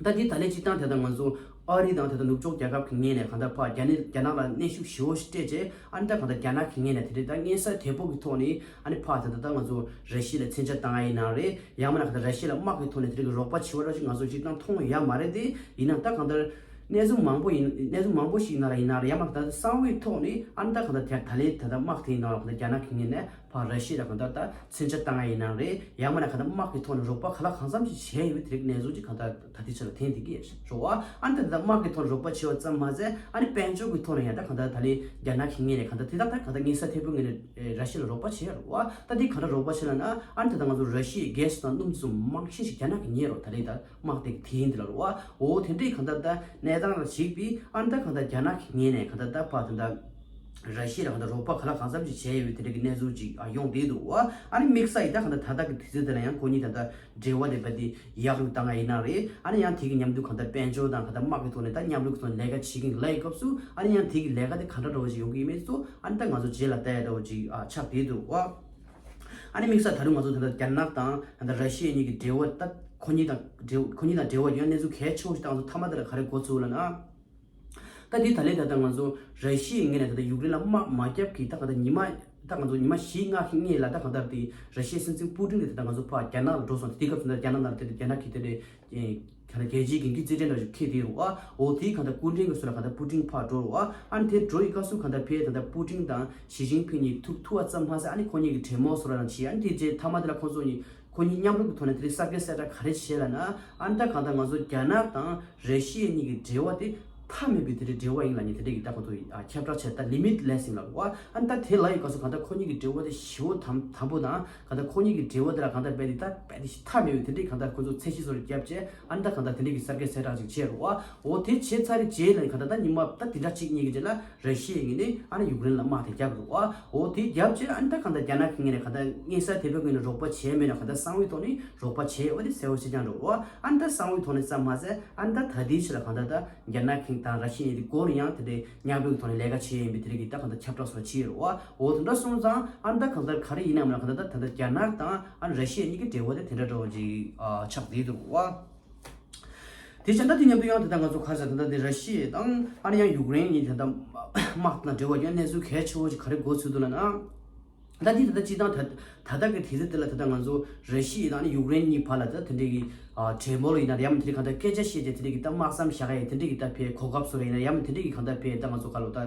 ད་དེ་ད་ལོའི་སྤྱིར་བཏང་དེ་ད་ང་ཚོ་ཨ་རི་དང་དེ་ད་ནུབ་ཕྱོགས་རྒྱལ་ཁབ་ཀྱི་ངོས་ནས་གང་ལྟར་ཕར་རྒྱ་ནག་རྒྱ་ནག་ལ་གནོན་ཤུགས་ཞེ་པོ་ཞིག་སྤྲད་བྱས། ཨ་ནི་ད་གང་ལྟར་རྒྱ་ནག་གི་ངོས་ནས་དེ་འདྲའི་ད་མངོན་གསལ་དོད་པོ་གི་ཐོག་ནས། ཨ་ནི་ཕར་དེ་ད་ད་ང་ཚོ་ར་ཤི་ཡ་ལ་མཚོན་ཆ་བཏང་ཡ་ཡིན་ན་རེད། ཡང་མིན་ན་གང་ལྟར་ར་ཤི་ཡ་ལ་དམག་གི་ཐོག་ནས་དེ་འདྲའི་གི་རོགས་པ་བྱེད་པ་འདྲ་ཞིག་ང་ཚོ་སྤྱིར་བཏང་མཐོང་ཡ་མ་རེད་དེ། ཡིན་ན་ད་གང་ལྟར་གནས་ཚུལ་མང་པོ་ཡིན། གནས་ཚུལ་མང་པོ་ཞིག་ནང་ལ་ཡིན་ན་རེད། ཡང་མིན་ན་གང་ལྟར་གསང་བའི་ཐོག་ནས། ཨ་ནི་ད་གང་ལྟར་དེ་ད་ལོའི་ད་ལྟ་དམག་དེའི་ནང་ལ་གང་ལྟར་རྒྱ་ནག་གི་ངོས་ནས་ཕར་ར་ཤི་ཡ་ལ་གང་ལྟར་ད་མཚོན་ཆ་བཏང་ཡ་ཡིན་ན་རེད། ཡང་མིན་ན་གང་ལྟར་དམག་གི་ཐོག་ནས་རོགས་པ་ག་ལ་གང་འཚམ་ཞིག་བྱས་ཡོད་པའི་དེ་རིགས་གནས་ཚུལ་ཅིག་གང་ལྟར་ད་ལྟའི་ཆ་ལ་ཐོན་བསྡད་ཀྱི་རེད་བ། ཨ་ནི་ད་ལྟ་དམག་གི་ཐོག་ནས་རོགས་པ་བྱས་པ་ཙམ་མ་ཟད། ཨ་ནི་དཔལ་འབྱོར་གྱི་ཐོག་ནས་ཡང་ད་གང་ལྟར་ད་ལོའི་རྒྱ་ནག་གི་ངོས་ནས་གང་ལྟར་དེ་ད་ད་གང་ལྟར་མངོན་གསལ་དོད་པོའི་ངོས་ནས་ར་ཤི་ཡ་ལ་རོགས་པ་བྱས་ཡོད་རེད་བ། ད་དེ་ག་འདྲ་རོགས་པ་བྱས་ལབ་ན། ཨ་ནི་ད་ལྟ་ང་ཚོ་ར་ཤི་ཡའི་གྷེ་སི་དང་སྣུམ་ཚོ་མང་ཤས་ཤིག་རྒྱ་ནག་གིས་ཉོས་རེད་བ། ད་ལོའི་ད་དམག་དེ་གི་དེ་ཡིན་དེ་ལ་རེད་བ། འོ་དེ་འདྲའི་གང་ལྟར་ད་གནས་སྟངས་ལ་གཞིགས་པའི། ཨ་ནི་ད་གང་ལྟར་རྒྱ་ནག་གི་ངོས་ནས་གང་ལྟར་ད་ཕར་དེ་འདྲ་ར་ཤི་ཡ་ལ་གང་ལྟར་རོགས་པ་ག་ལ་གང་འཚམ་ཞིག་བྱས་ཡོད་པའི་དེ་འདྲ་གི་གནས་ཚུལ་ཅིག་ཨ་ཡོང་བསྡད་འདུག་བ། ཨ་ནི་དམིགས་བསལ་ཡིན་ད་གང་ལྟར་ད་ལྟ་གི་དུས་ཚོད་དེ་ལ་ཡང་ཁོ་གཉིས་ད་ལྟ་འབྲེལ་བ་དེ་བ་དེ་ཡག་རུ་བཏང་ཡ་ཡིན་ན་རེད། ཨ་ནི་ཡང་དེ་གི་མཉམ་དུ་གང་ལྟར་དཔལ་འབྱོར་དང་གང་ལྟར་དམག་གི་ཐོག་ནས་ད་མཉམ་རུབ་ཀྱི་ཐོག་ནས་ལས་ཀ་བྱེད་ཀྱིན་ལབ་ཡི་སྐབས་སུ། ཨ་ནི་ཡང་དེ་གི་ལས་ཀ་དེ་ག་འདྲ་འདྲ་བོ་ཞིག་ཡོང་གི་ཡིན་མིན་ཚོ། ཨ་ནི་ད་ང་ཚོ་རྗེས་ལ་ལྟ་ཡ་འདྲ་བོ་ཅིག་ཨ་ཆགས་བསྡད་འདུག་བ། ཨ་ནི་དམིགས་བསལ་ད་རུང་ང་ཚོ་ད་ལྟ་རྒྱ་ནག་དང་ད་ལྟ་ར་ཤི་ཡ་གཉིས་ཀྱི་འབྲེལ་བ། ད་ཁོ་གཉིས་དང་འབྲེལ་ཁོ་གཉིས་དང་འབྲེལ་བ་ཡོད་གནས་ཚུལ་གལ་ཆེ་བོ་ཞིག་ད་ང་ཚོ་མཐའ་མ་དེ་ལ་ག་རེ་གོ་ཚུལ་ལབ་ན། ད་འདི་ད་ལོའི་ད་ལྟ་ང་ཚོ་ར་ཤི་ཡའི་ངོས་ནས་ད་ལྟ་ཡུཀ་རེན་ལ་དམག་མ་བརྒྱབ་ཀྱི་ད་ག་ད་ཉི་མ། ད་ང་ཚོ་ཉི་མ་བཞི་ལྔ་ཞིག་སྔོན་ལ་ད་གང་ལྟར་དེ་ར་ཤི་ཡའི་སྲིད་འཛིན་པུ་ཏིན་དེ་ད་ལྟ་ང་ཚོ་ཕར་རྒྱ་ནག་ལ་འགྲོ་སོང་། དེ་དུས་སྐབས་སུ་ད་རྒྱ་ནག་ནང་ལ་དེ་རྒྱ་ནག་གི་དེ་འདྲའི་གང་ལྟར་རྒྱལ་སྤྱིའི་འགན་འཁྲི་རྩིས་ཁྲའི་འདྲ་ཞིག་འཁྱེར་བསྡད་ཡོད་རེད་བ། འོ་དེའི་གང་ལྟར་སྐུ་མགྲོན་གྱི་ཚུལ་ལ་གང་ལྟར་པུ་ཏིན་ཕར་འགྲོ་རེད་བ། ཨ་ནི་དེ་འགྲོ་ཡི་སྐབས་སུ་གང་ལྟར་ཕར་ད་ལྟ་པུ་ཏིན་དང་ཞི་ཅིན་ཕིང་གཉིས་ཐུག་ཐུག་པ་ཙམ་མ་ཟད། ཨ་ནི་ཁོ་གཉིས་ཀྱིས་གྲོས་མོལ་བཟོ་འདྲ་ཅིག་བྱས། ཨ་ནི་དེ་རྗེས་མཐའ་མ་དེ་ལ་ཁོང་ཚོ་གཉིས་ཁོ་གཉིས་མཉམ་རུབ་ཀྱི་ཐོག་ནས་དེ་རིང་གསར་འགོད་གསལ་བསྒྲགས་ག་རེ་བྱས་ལབ་ན། ཨ་ནི་ད་གང་ལྟར་ང་ཚོ་རྒྱ་ནག་དང་ར་ཤི་ཡ་གཉིས་ཀྱི་འབྲེལ་བ་དེ་ མཐའ་མེད་པའི་དེ་འདྲའི་འབྲེལ་བ་ཡིན་ལབ་ནས་དེ་འདྲའི་གི་ད་ཁོ་ཚོ་ཨ་ཁྱབ་བསྒྲགས་བྱས། ད་limit less ཡིན་ལབ་རེད་བ། ཨ་ནི་ད་དེ་ལབ་ཡོད་སྐབས་སུ་གང་ལྟར་ཁོ་གཉིས་ཀྱི་འབྲེལ་བ་དེ་ཞེ་པོ་དམ་དམ་པོ་དང་། གང་ལྟར་ཁོ་གཉིས་ཀྱི་འབྲེལ་བ་དེ་ལ་གང་ལྟར་རྦད་དེ་ད་རྦད་དེ་ཞེ་མཐའ་མེད་པའི་དེ་འདྲའི་གང་ལྟར་ཁོ་ཚོ་ཚད་གཞི་བཟོ་འདྲ་བརྒྱབ་བྱས། ཨ་ནི་ད་གང་ལྟར་དེ་འདྲའི་གི་གསར་བརྗེ་གསལ་བསྒྲགས་ཅིག་བྱས་རེད་བ། འོ་དེ་བྱས་ཚར་རེད་རྗེས་ལ་གང་ལྟར་ད་ཉི་མ་ད་དེ་འདྲ་གཅིག་གཉིས་ཀྱི་རྗེས་ལ་ར་ཤི་ཡའི་ངོས་ནས་ཨ་ནི་ཡུཀ་རེན་ལ་དམག་དེ་བརྒྱབ་རེད་བ། འོ་དེ་བརྒྱབ་བྱས་ཨ་ནི་ད་གང་ལྟར་རྒྱ་ནག་གི་ངོས་ནས་གང་ལྟར་སྔོན་ས་དེ་བོད་ཀྱི་ངོས་ནས་རོགས་པ་བྱས་མེད་ན། གང་ལྟར་གསང་བའི་ཐོག་ནས་རོགས་པ་བྱས་ཡོད་པ་དེ་གསལ་པོ་ཤེས་རྐྱང་རེད་བ། ཨ་ནི་ད་གསང་བའི་ཐོག་ནས་ཙམ་མ་ཟད། ཨ་ནི་ད་ད་ལྟའི་ཆ་ལ་གང་ལྟར་ད་རྒྱ་ནག་གི་དང་ར་ཤི་ཡའི་སྒོ་ནས་ཡང་དེ་འདྲའི་མཉམ་འབྲེལ་གྱི་ཐོག་ནས་ལས་ཀ་བྱས་ཡིན་པའི་དེ་རིགས་ཀྱི་ད་གང་ལྟར་ཁྱབ་བསྒྲགས་སོགས་བྱས་ཡོད་རེད་བ། འོ་དེ་འདྲ་སོང་ཙང་ཨ་ནི་ད་གང་ལྟར་ག་རེ་ཡིན་ནའང་མ་གང་ལྟར་ད་ད་ལྟ་རྒྱ་ནག་དང་ཨ་ནི་ར་ཤི་ཡ་གཉིས་ཀྱི་འབྲེལ་བ་དེ་དེ་འདྲ་འདྲ་བོ་ཅིག་ཨ་ཆགས་བསྡད་འདུག་བ། དེ་བྱས་ད་དེ་མཉམ་དུ་ཡང་དེ་ལྟར་ང་ཚོ་ག་རེ་ཟེར། ད་ལྟ་དེ་ར་ཤི་ཡ་དང་ཨ་ནི་ཡང་ཡུཀ་རེན་གཉིས་དེ་ལྟར་དམག་དང་འབྲེལ་བ་ཡོད་གནས་ཚུལ་གལ་ཆེ་བོ་ཅིག་ག་རེ་གོ་ཚུལ་འདུག་ལབ་ན། ད་དེ་ད་ལྟ་སྤྱིར་བཏང་ད་ད་ལྟ་གི་དུས་ཚོད་དེ་ལ་ད་ལྟ་ང་ཚོ་ར་ཤི་ཡ་དང་ཨ་ནི་ཡུཀ་རེན་གཉིས་བར་ལ་ད་དེ་འདྲའི་གི་ཨ་གྲོས་མོལ་ཡིན་ན་ཡང་མིན་དེ་འདྲའི་གང་ལྟར་སྐད་ཆ་བཤད་བྱས་དེ་འདྲའི་གི་ད་དམག་མཚམས་བཞག་ཡ་དེ་འདྲའི་གི་ད་ཕའི་གོ་སྐབས་བཟོ་ར་ཡིན་ན་ཡང་མིན་དེ་འདྲའི་གི་གང་ལྟར་ཕའི་ད་ང་ཚོ་ག་ལོ་ད་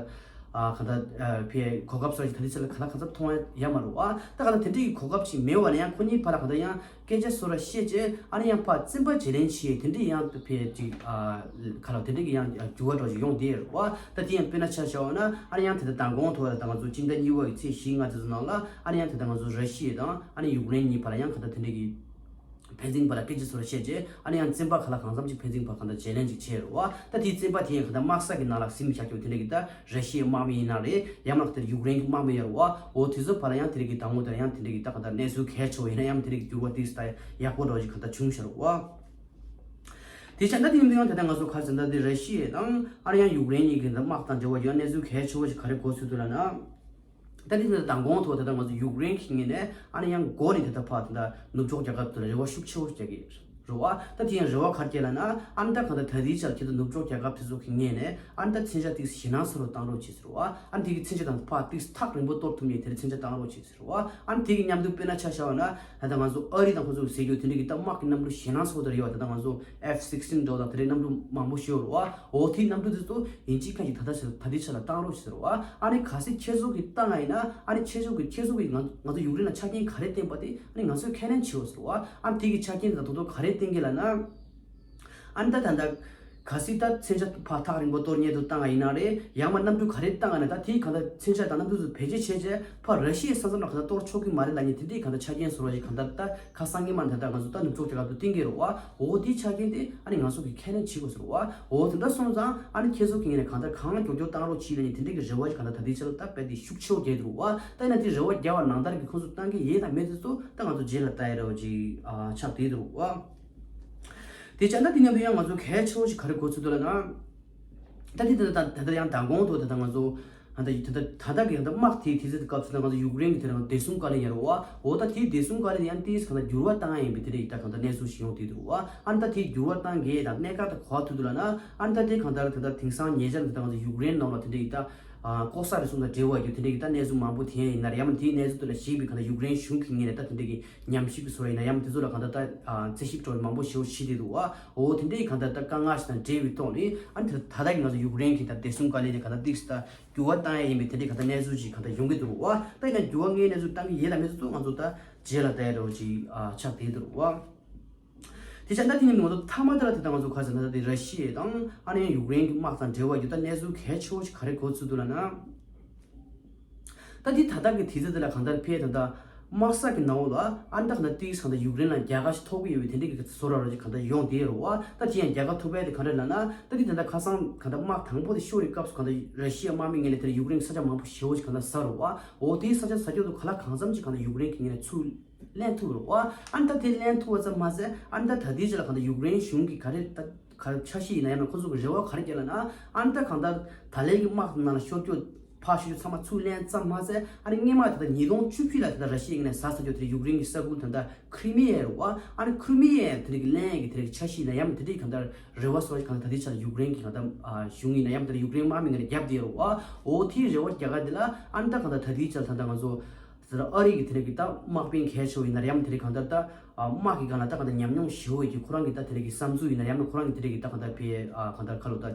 ཨ་གང་ལྟར་ཨ་ཕའི་གོ་སྐབས་བཟོ་ར་ཅིག་ད་ལྟའི་ཆ་ལ་ག་ལ་གང་འཚམ་མཐོང་ཡ་ཡ་མ་རེད་བ། ད་གང་ལྟར་དེ་འདྲའི་གི་གོ་སྐབས་ཅིག་མེད་པ་ན་ཡང་ཁོ་གཉིས་བར་ལ་གང་ལྟར་ཡང་སྐད་ཆ་བཟོ་ར་བཤད་བྱས་ཨ་ནི་ཡང་ཕར་བཙན་པ་བརྗེ་ལེན་བྱས་དེ་འདྲའི་ཡང་ཕའི་ཅིག་ཨ་ག་ལ་དེ་འདྲའི་གི་ཡང་འགྱུར་བ་འགྲོ་ཅིག་ཡོང་བསྡད་རེད་བ། ད་དེ་ཡང་དཔེར་ན་ཆ་བཞག་པ་ན་ཨ་ནི་ཡང་དེ་ལྟར་མདང་དགོང་ཐོག་ལ་ད་ང་ཚོ་སྤྱི་ཟླ་གཉིས་པ་གི་ཚེས་བཞི་ལྔ་དེ་ཚོ་ནང་ལ་ཨ་ནི་ཡང་དེ་ལྟར་ང་ཚོ་ར་ཤི་ཡ་དང་ཨ་ནི་ཡུཀ་རེན་གཉིས་བར་ལ་ཡང་གང་ལྟར་དེ་འདྲའི་གི་ཕན་ཚུན་བར་ལ་སྐད་ཆ་བཟོ་ར་བཤད་རྗེས་ཨ་ནི་ཡང་བཙན་པ་ག་ལ་གང་འཚམ་ཅིག་ཕན་ཚུན་བར་གང་ལྟར་བརྗེ་ལེན་ཅིག་བྱས་རེད་བ། ད་དེའི་བཙན་པ་དེ་ཡང་གང་ལྟར་དམག་ས་གི་ནང་ལ་ཟིན་བཞག་རྒྱུ་དེ་འདྲའི་གི་ད་ར་ཤི་ཡའི་དམག་མི་ཡིན་ན་རེད། ཡང་མིན་དེ་ཡུཀ་རེན་གྱི་དམག་མི་ཡོད་རེད་བ། འོ་དེ་ཚོ་བར་ལ་ཡང་དེ་རིགས་ཀྱི་དང་པོ་དེ་ཡང་དེ་རིགས་ཀྱི་ད་གང་ལྟར་གནས་ཚུལ་གལ་ཆེ་བོ་ཡིན་ན་ཡང་དེ་རིགས་ཀྱི་འགྱུར་བ་ཏིག་ཙམ་ཡག་པོ་འདྲ་བོ་ཞིག་གང་ལྟར་བྱུང་ཤག་རེད་བ། དེ་བྱས་ད་དེ་ཡིན་དུས་ཡང་ད་ལྟ་ང་ཚོ་ག་རེ་ཟེར། ད་དེ་ར་ཤི་ཡ་དང་ཨ་ནི་ཡང་ཡུཀ་རེན་གཉིས་ཀྱི་ད་དམག་དང་འབྲེལ་བ་ཡོད་གནས་ཚུལ་གལ་ཆེ་བོ་ཞིག་ག་རེ་གོ་ཚུལ་འདུག་ལབ་ན། ད་དེ་ད་ལྟ་མདང་དགོང་ཐོག་ད་ལྟ་ང་ཚོ་ཡུཀ་རེན་གྱི་ངོས་ནས་ཨ་ནི་ཡང་འགོ་ནས་ད་ལྟ་ཕར་ད་ལྟ་ནུབ་ཕྱོགས་རྒྱལ་ཁབ་དེ་ལ་རེ་བ་ཤུགས་ཆེ་བོ་རྒྱག་གི་རེད་བ། ད་དེ་ཡང་རེ་བ་ག་རེ་རྒྱག་ལབ་ན་ཨ་ནི་ད་གང་ལྟར་ད་ལྟའི་ཆར་ཁྱེད་ཚོ་ནུབ་ཕྱོགས་རྒྱལ་ཁབ་དེ་ཚོ་གི་ངོས་ནས་ཨ་ནི་ད་མཚོན་ཆ་ཏིག་ཞེད་སྣང་ཚ་པོ་བཏང་རོགས་བྱེད་ཟེར་བ། ཨ་ནི་དེ་གི་མཚོན་ཆ་དང་ཕར་ཏིག་ཐག་རིང་པོ་གཏོར་ཐུབ་མཁན་དེར་མཚོན་ཆ་བཏང་རོགས་བྱེད་ཟེར་བ། ཨ་ནི་དེ་གི་མཉམ་དུ་དཔེར་ན་ཆ་བཞག་པ་ན་ད་ལྟ་ང་ཚོ་ཨ་རི་དང་ཁོ་ཚོ་གི་ཟེར་རྒྱུ་དེ་འདྲ་གི་ད་དམག་གི་གནམ་གྲུ་ཞེད་སྣང་ཚ་པོ་དེ་རེད་བ། ད་ལྟ་ང་ཚོ་F sixteen འདྲ་བོ་དང་དེ་འདྲའི་གནམ་གྲུ་མང་པོ་ཞིག་ཡོད་རེད་བ། འོ་དེའི་གནམ་གྲུ་དེ་ཚོ་ཡིན་གཅིག་མིན་གཅིག་ད་ལྟ་ཆ་ད་ལྟའི་ཆ་ལ་བཏང་རོགས་ཞེས་ཟེར་བ། ཨ་ནི་གལ་སྲིད་ཁྱེད་ཚོ་གིས་བཏང་བ་ཡིན་ན་ཨ་ནི་ཁྱེད་ཚོ་གིས་ཁྱེད་ཚོ་གིས་ང་ང་ཚོ་ཡུཀ་རེན་ལ་ཆ་རྐྱེན་ག་རེ་བསྟན་པ་དེ་ཨ་ནི་ང་ཚོས་ཁས་ལེན་བྱེད་འོ་ཟེར་བ། ཨ་ནི་དེ་གི་ཆ་རྐྱེན་དེ་དག་ཏོག་ཏོག་ག་རེ་བསྟན་གི་ལབ་ན། ཨ་ནི་ད་ད་ལྟ་གལ་སྲིད་ད་མཚོན་ཆ་ཕར་ཐག་རིང་པོ་གཏོར་སྙེག་ཏུ་བཏང་བ་ཡིན་ན་རེད། ཡང་མ་གནམ་གྲུ་ག་རེ་བཏང་བ་ན་ད་དེའི་གང་ལྟར་མཚོན་ཆ་དང་གནམ་གྲུ་ཚོ་བེད་སྤྱོད་བྱས་རྗེས་ཕར་ར་ཤི་ཡའི་ས་མཚམས་ལ་གང་ལྟར་གཏོར་ཆོག་གི་མ་རེད་ལབ་མཁན་དེ་འདྲའི་གང་ལྟར་ཆ་རྐྱེན་བཟོ་འདྲ་ཞིག་གང་ལྟར་ད་ཁ་སང་ཉི་མ་ད་ལྟ་ང་ཚོ་ད་ནུབ་ཕྱོགས་རྒྱལ་ཁབ་ཏུ་བསྟན་གི་རེད་བ། འོ་དེའི་ཆ་རྐྱེན་དེ་ཨ་ནི་ང་ཚོ་གིས་ཁས་ལེན་བྱེད་དགོས་ཟེར་བ། འོ་དེ་འདྲ་སོང་ཙང་ཨ་ནི་ཁྱེད་ཚོ་གི་ངོས་ནས་གང་ལྟར་གང་མགྱོགས་མགྱོགས་བཏང་རོགས་གྱིས་ལབ་མཁན་དེ་འདྲའི་གི་རེ་བ་ཞིག་གང་ལྟར་ད་ལྟའི་ཆར་ད་རྦད་དེ་ཤུགས་ཆེ་བོ་རྒྱག་གི་འདུག་བ། ད་ཡིན་ན་དེ་རེ་བ་རྒྱག་པ་ནང་ལྟར་གི་ཁོང་ཚོ་བཏང་གི་ཡོད་དང་མེད་དེ་ཚོ་ད་ང་ཚོ་རྗེས་ལ་ལྟ་ཡ་རེ་བ་ཅིག་ཨ་ཆགས་བསྡད་འདུག་བ། དེ་བྱས་ན་དེ་མཉམ་དུ་ཡང་ང་ཚོ་གལ་ཆེ་བོ་ཞིག་ག་རེ་གོ་ཚུལ་འདུག་ལབ་ན། ད་དེ་ད་ད་ད་ད་ཡང་མདང་དགོང་དུ་ད་ད་ང་ཚོ་ད་ད་ད་ད་ད་གི་ད་དམག་དེའི་དུས་ཚོད་སྐབས་སུ་ད་ང་ཚོ་ཡུཀ་རེན་གྱི་དེ་རང་བདེ་སྲུང་བཀའ་བློན་ཡར་བ། འོ་ད་དེའི་བདེ་སྲུང་བཀའ་བློན་ཡང་ཏིས་གང་ལྟར་འགྱུར་བ་བཏང་ཡ་ཡིན་པའི་དེ་འདྲའི་ད་གང་ལྟར་གནས་ཚུལ་ཞིག་ཡོང་བསྡད་འདུག་བ། ཨ་ནི་ད་དེའི་འགྱུར་བ་བཏང་གི་ད་གནད་འགག་ད་ག་པར་ཐུག་འདུག་ལབ་ན། ཨ་ནི་ད་དེ་གང་ལྟར་ད་ད་དེང་སང་ཉེ་ཆར་ད་ད་ང་ཚོ་ཡུཀ་རེན་ནང་ལ་དེ་འདྲའི་ད་ལྐོག་ཟ་རུལ་སུངས་དང་འབྲེལ་བ་ཡོད་དེ་འདྲའི་ད་གནས་ཚུལ་མང་པོ་ཐོན་ཡ་ཡིན་ན་རེད། ཡང་མ་དེའི་གནས་ཚུལ་དེ་ལ་གཞིགས་པའི་གང་ལྟར་ཡུཀ་རེན་གཞུང་གི་ངོས་ནས་ད་དེ་འདྲའི་གི་ཉམས་ཞིབ་ཀྱི་བཟོ་འདྲ་ཡིན་ན་ཡང་དེ་ཚོ་ལ་གང་ལྟར་ད་རྩད་ཞིབ་འདྲ་བོ་མང་པོ་ཞེ་པོ་བྱེད་བསྡད་འདུག་བ། འོ་དེ་འདྲ་ཡི་གང་ལྟར་ད་དཀའ་ངལ་ཞིག་དང་འབྲེལ་བའི་ཐོག་ནས་ཨ་ནི་ད་ད་ལྟ་གི་ང་ཚོ་ཡུཀ་རེན་གྱི་ད་བདེ་སྲུང་བཀའ་བློན་ནས་གང་ལྟར་ཏིག་ཙམ་ད་འགྱུར་བ་བཏང་ཡ་ཡིན་པའི་དེ་འདྲའི་གང་ལྟར་གནས་ཚུལ་ཅིག་གང་ལྟར་ཡོང་གི་འདུག་བ། ད་ཡིན་ན་འགྱུར་བ་དངོས་གནས་ཚུལ་བཏང་གི་ཡོད་དང་མེད་ཚུལ་ང་ཚོ་ད་རྗེས་ལ་ལྟ་ཡ་འདྲ་བོ་ཅིག་ཨ་ཆགས་བསྡད་འདུག་བ། དེ་བྱས་ད་དེ་ནི་ང་ཚོ་མཐའ་མ་དེ་ལ་དེ་ད་ང་ཚོ་ག་ཟེར་ན་ད་དེ་ར་ཤི་ཡ་དང་ཨ་ནི་ཡང་ཡུཀ་རེན་གྱི་དམག་དང་འབྲེལ་བ་ཡོད་ད་གནས་ཚུལ་གལ་ཆེ་བོ་ཞིག་ག་རེ་གོ་ཚུལ་འདུག་ལབ་ན། ད་དེ་ད་ལྟ་གི་དུས་ཚོད་དེ་ལ་གང་ལྟར་ཕེ་ད་ལྟ་དམག་ས་གི་ནང་ལ་ཨ་ནི་ད་གང་ལྟར་ཏིས་གང་ལྟར་ཡུཀ་རེན་ལ་རྒྱལ་ཁ་ཞིག་ཐོབ་གི་ཡོད་པའི་དེ་འདྲའི་གི་བཟོ་འདྲ་རོ་ཅིག་གང་ལྟར་ཡོང་བསྡད་ཡོད་རེད་བ། ད་དེ་ཡང་རྒྱལ་ཁ་ཐོབ་པ་དེ་ག་རེ་ལབ་ན། ད་དེ་ད་ལྟ་ཁ་སང་གང་ལྟར་དམག་དང་པོ་དེ་ཤོར་བའི་སྐབས་སུ་གང་ལྟར་ར་ཤི་ཡ་དམག་མི་ངོས་ནས་དེར་ཡུཀ་རེན་གྱི་ས་ཆ་མང་པོ་ཞེ་པོ་ཞིག་གང་ལྟར་ཟ་རེད་བ། འོ་དེའི་ས་ཆ་ཟ་རྒྱུ་དེ་ག་ལ་གང་འཚམ་ཅིག་གང་ལྟར་ཡུཀ་རེན་གྱི་ངོས་ནས་ཚུར་ལེན་ཐུབ་རེད་བ། ཨ་ནི་ད་དེ་ལེན་ཐུབ་པ་ཙམ་མ་ཟད་ཨ་ནི་ད་ད་ལྟའི་ཆ་ལ་གང་ལྟར་ཡུཀ་རེན་གཞུང་གིས་ག་རེ་ད་ག་རེ་འཆར་གཞི་ཡིན་ན་ཡང་ན་ཁོ་ཚོ་གི་རེ་བ་ག་རེ་བསྐྱེད་ལབ་ན། ཨ་ནི་ད་གང་ལྟར་ད་ལན་གྱི་དམག་ནང་ལ་ཤོར་རྒྱུ་ཕར་ཤོར་རྒྱུ་ཚང་མ་ཚུར་ལེན་ཙམ་མ་ཟད་ཨ་ནི་སྔོན་མ་ད་ལྟ་ཉིས་སྟོང་བཅུ་བཞི་ལ་ད་ལྟ་ར་ཤི་ཡའི་ངོས་ནས་ཟ་ཟ་རྒྱུ་དེ་ཡུཀ་རེན་གྱི་ས་ཁུལ་ད་ལྟ་ཁི་རི་མི་ཡ་རེད་བ། ཨ་ནི་ཁི་རི་མི་ཡ་དེ་རིགས་ལེན་ཡ་གི་དེ་རིགས་འཆར་གཞི་ཡིན་ན་ཡང་དེ་རིགས་གང་ལྟར་རེ་བ་སོགས་གང་ལྟར་ད་ལྟའི་ཆ་ལ་ཡུཀ་རེན་གྱི་གང་ལྟར་ཨ་གཞུང་ཡིན་ན་ཡང་དེ་ཡུཀ་རེན་དམག་མི་ངོས་ནས་རྒྱབ་བསྡད་ཡོད་རེད་བ། འོ་དེའི་རེ་བ་རྒྱག་ག་དེ་ལ་ཨ་ནི་ད་གང་ལྟར་ད་ལྟའི་ཆ་ལ་ད་ལྟ་ང་ཚོ་ཟེར་ཨ་རི་གི་དེ་རིགས་ཀྱི་ད་དམག་དཔོན་གལ་ཆེ་བ་ཡིན་ན་ཡང་དེ་རིགས་གང་ལྟར་ད་ཨ་དམག་གི་སྒང་ལ་ད་གང་ལྟར་ཉམས་མྱོང་ཞེ་པོ་ཡོད་ཀྱི་ཁོ་རང་གི་ད་དེ་རིགས་ཀྱི་བསམ་ཚུལ་ཡིན་ན་ཡང་ན་ཁོ་རང་གི་དེ་རིགས་ཀྱི་ད་གང་ལྟར་ཕའི་ཨ་གང་ལྟར་ཁ་ལོ་ད་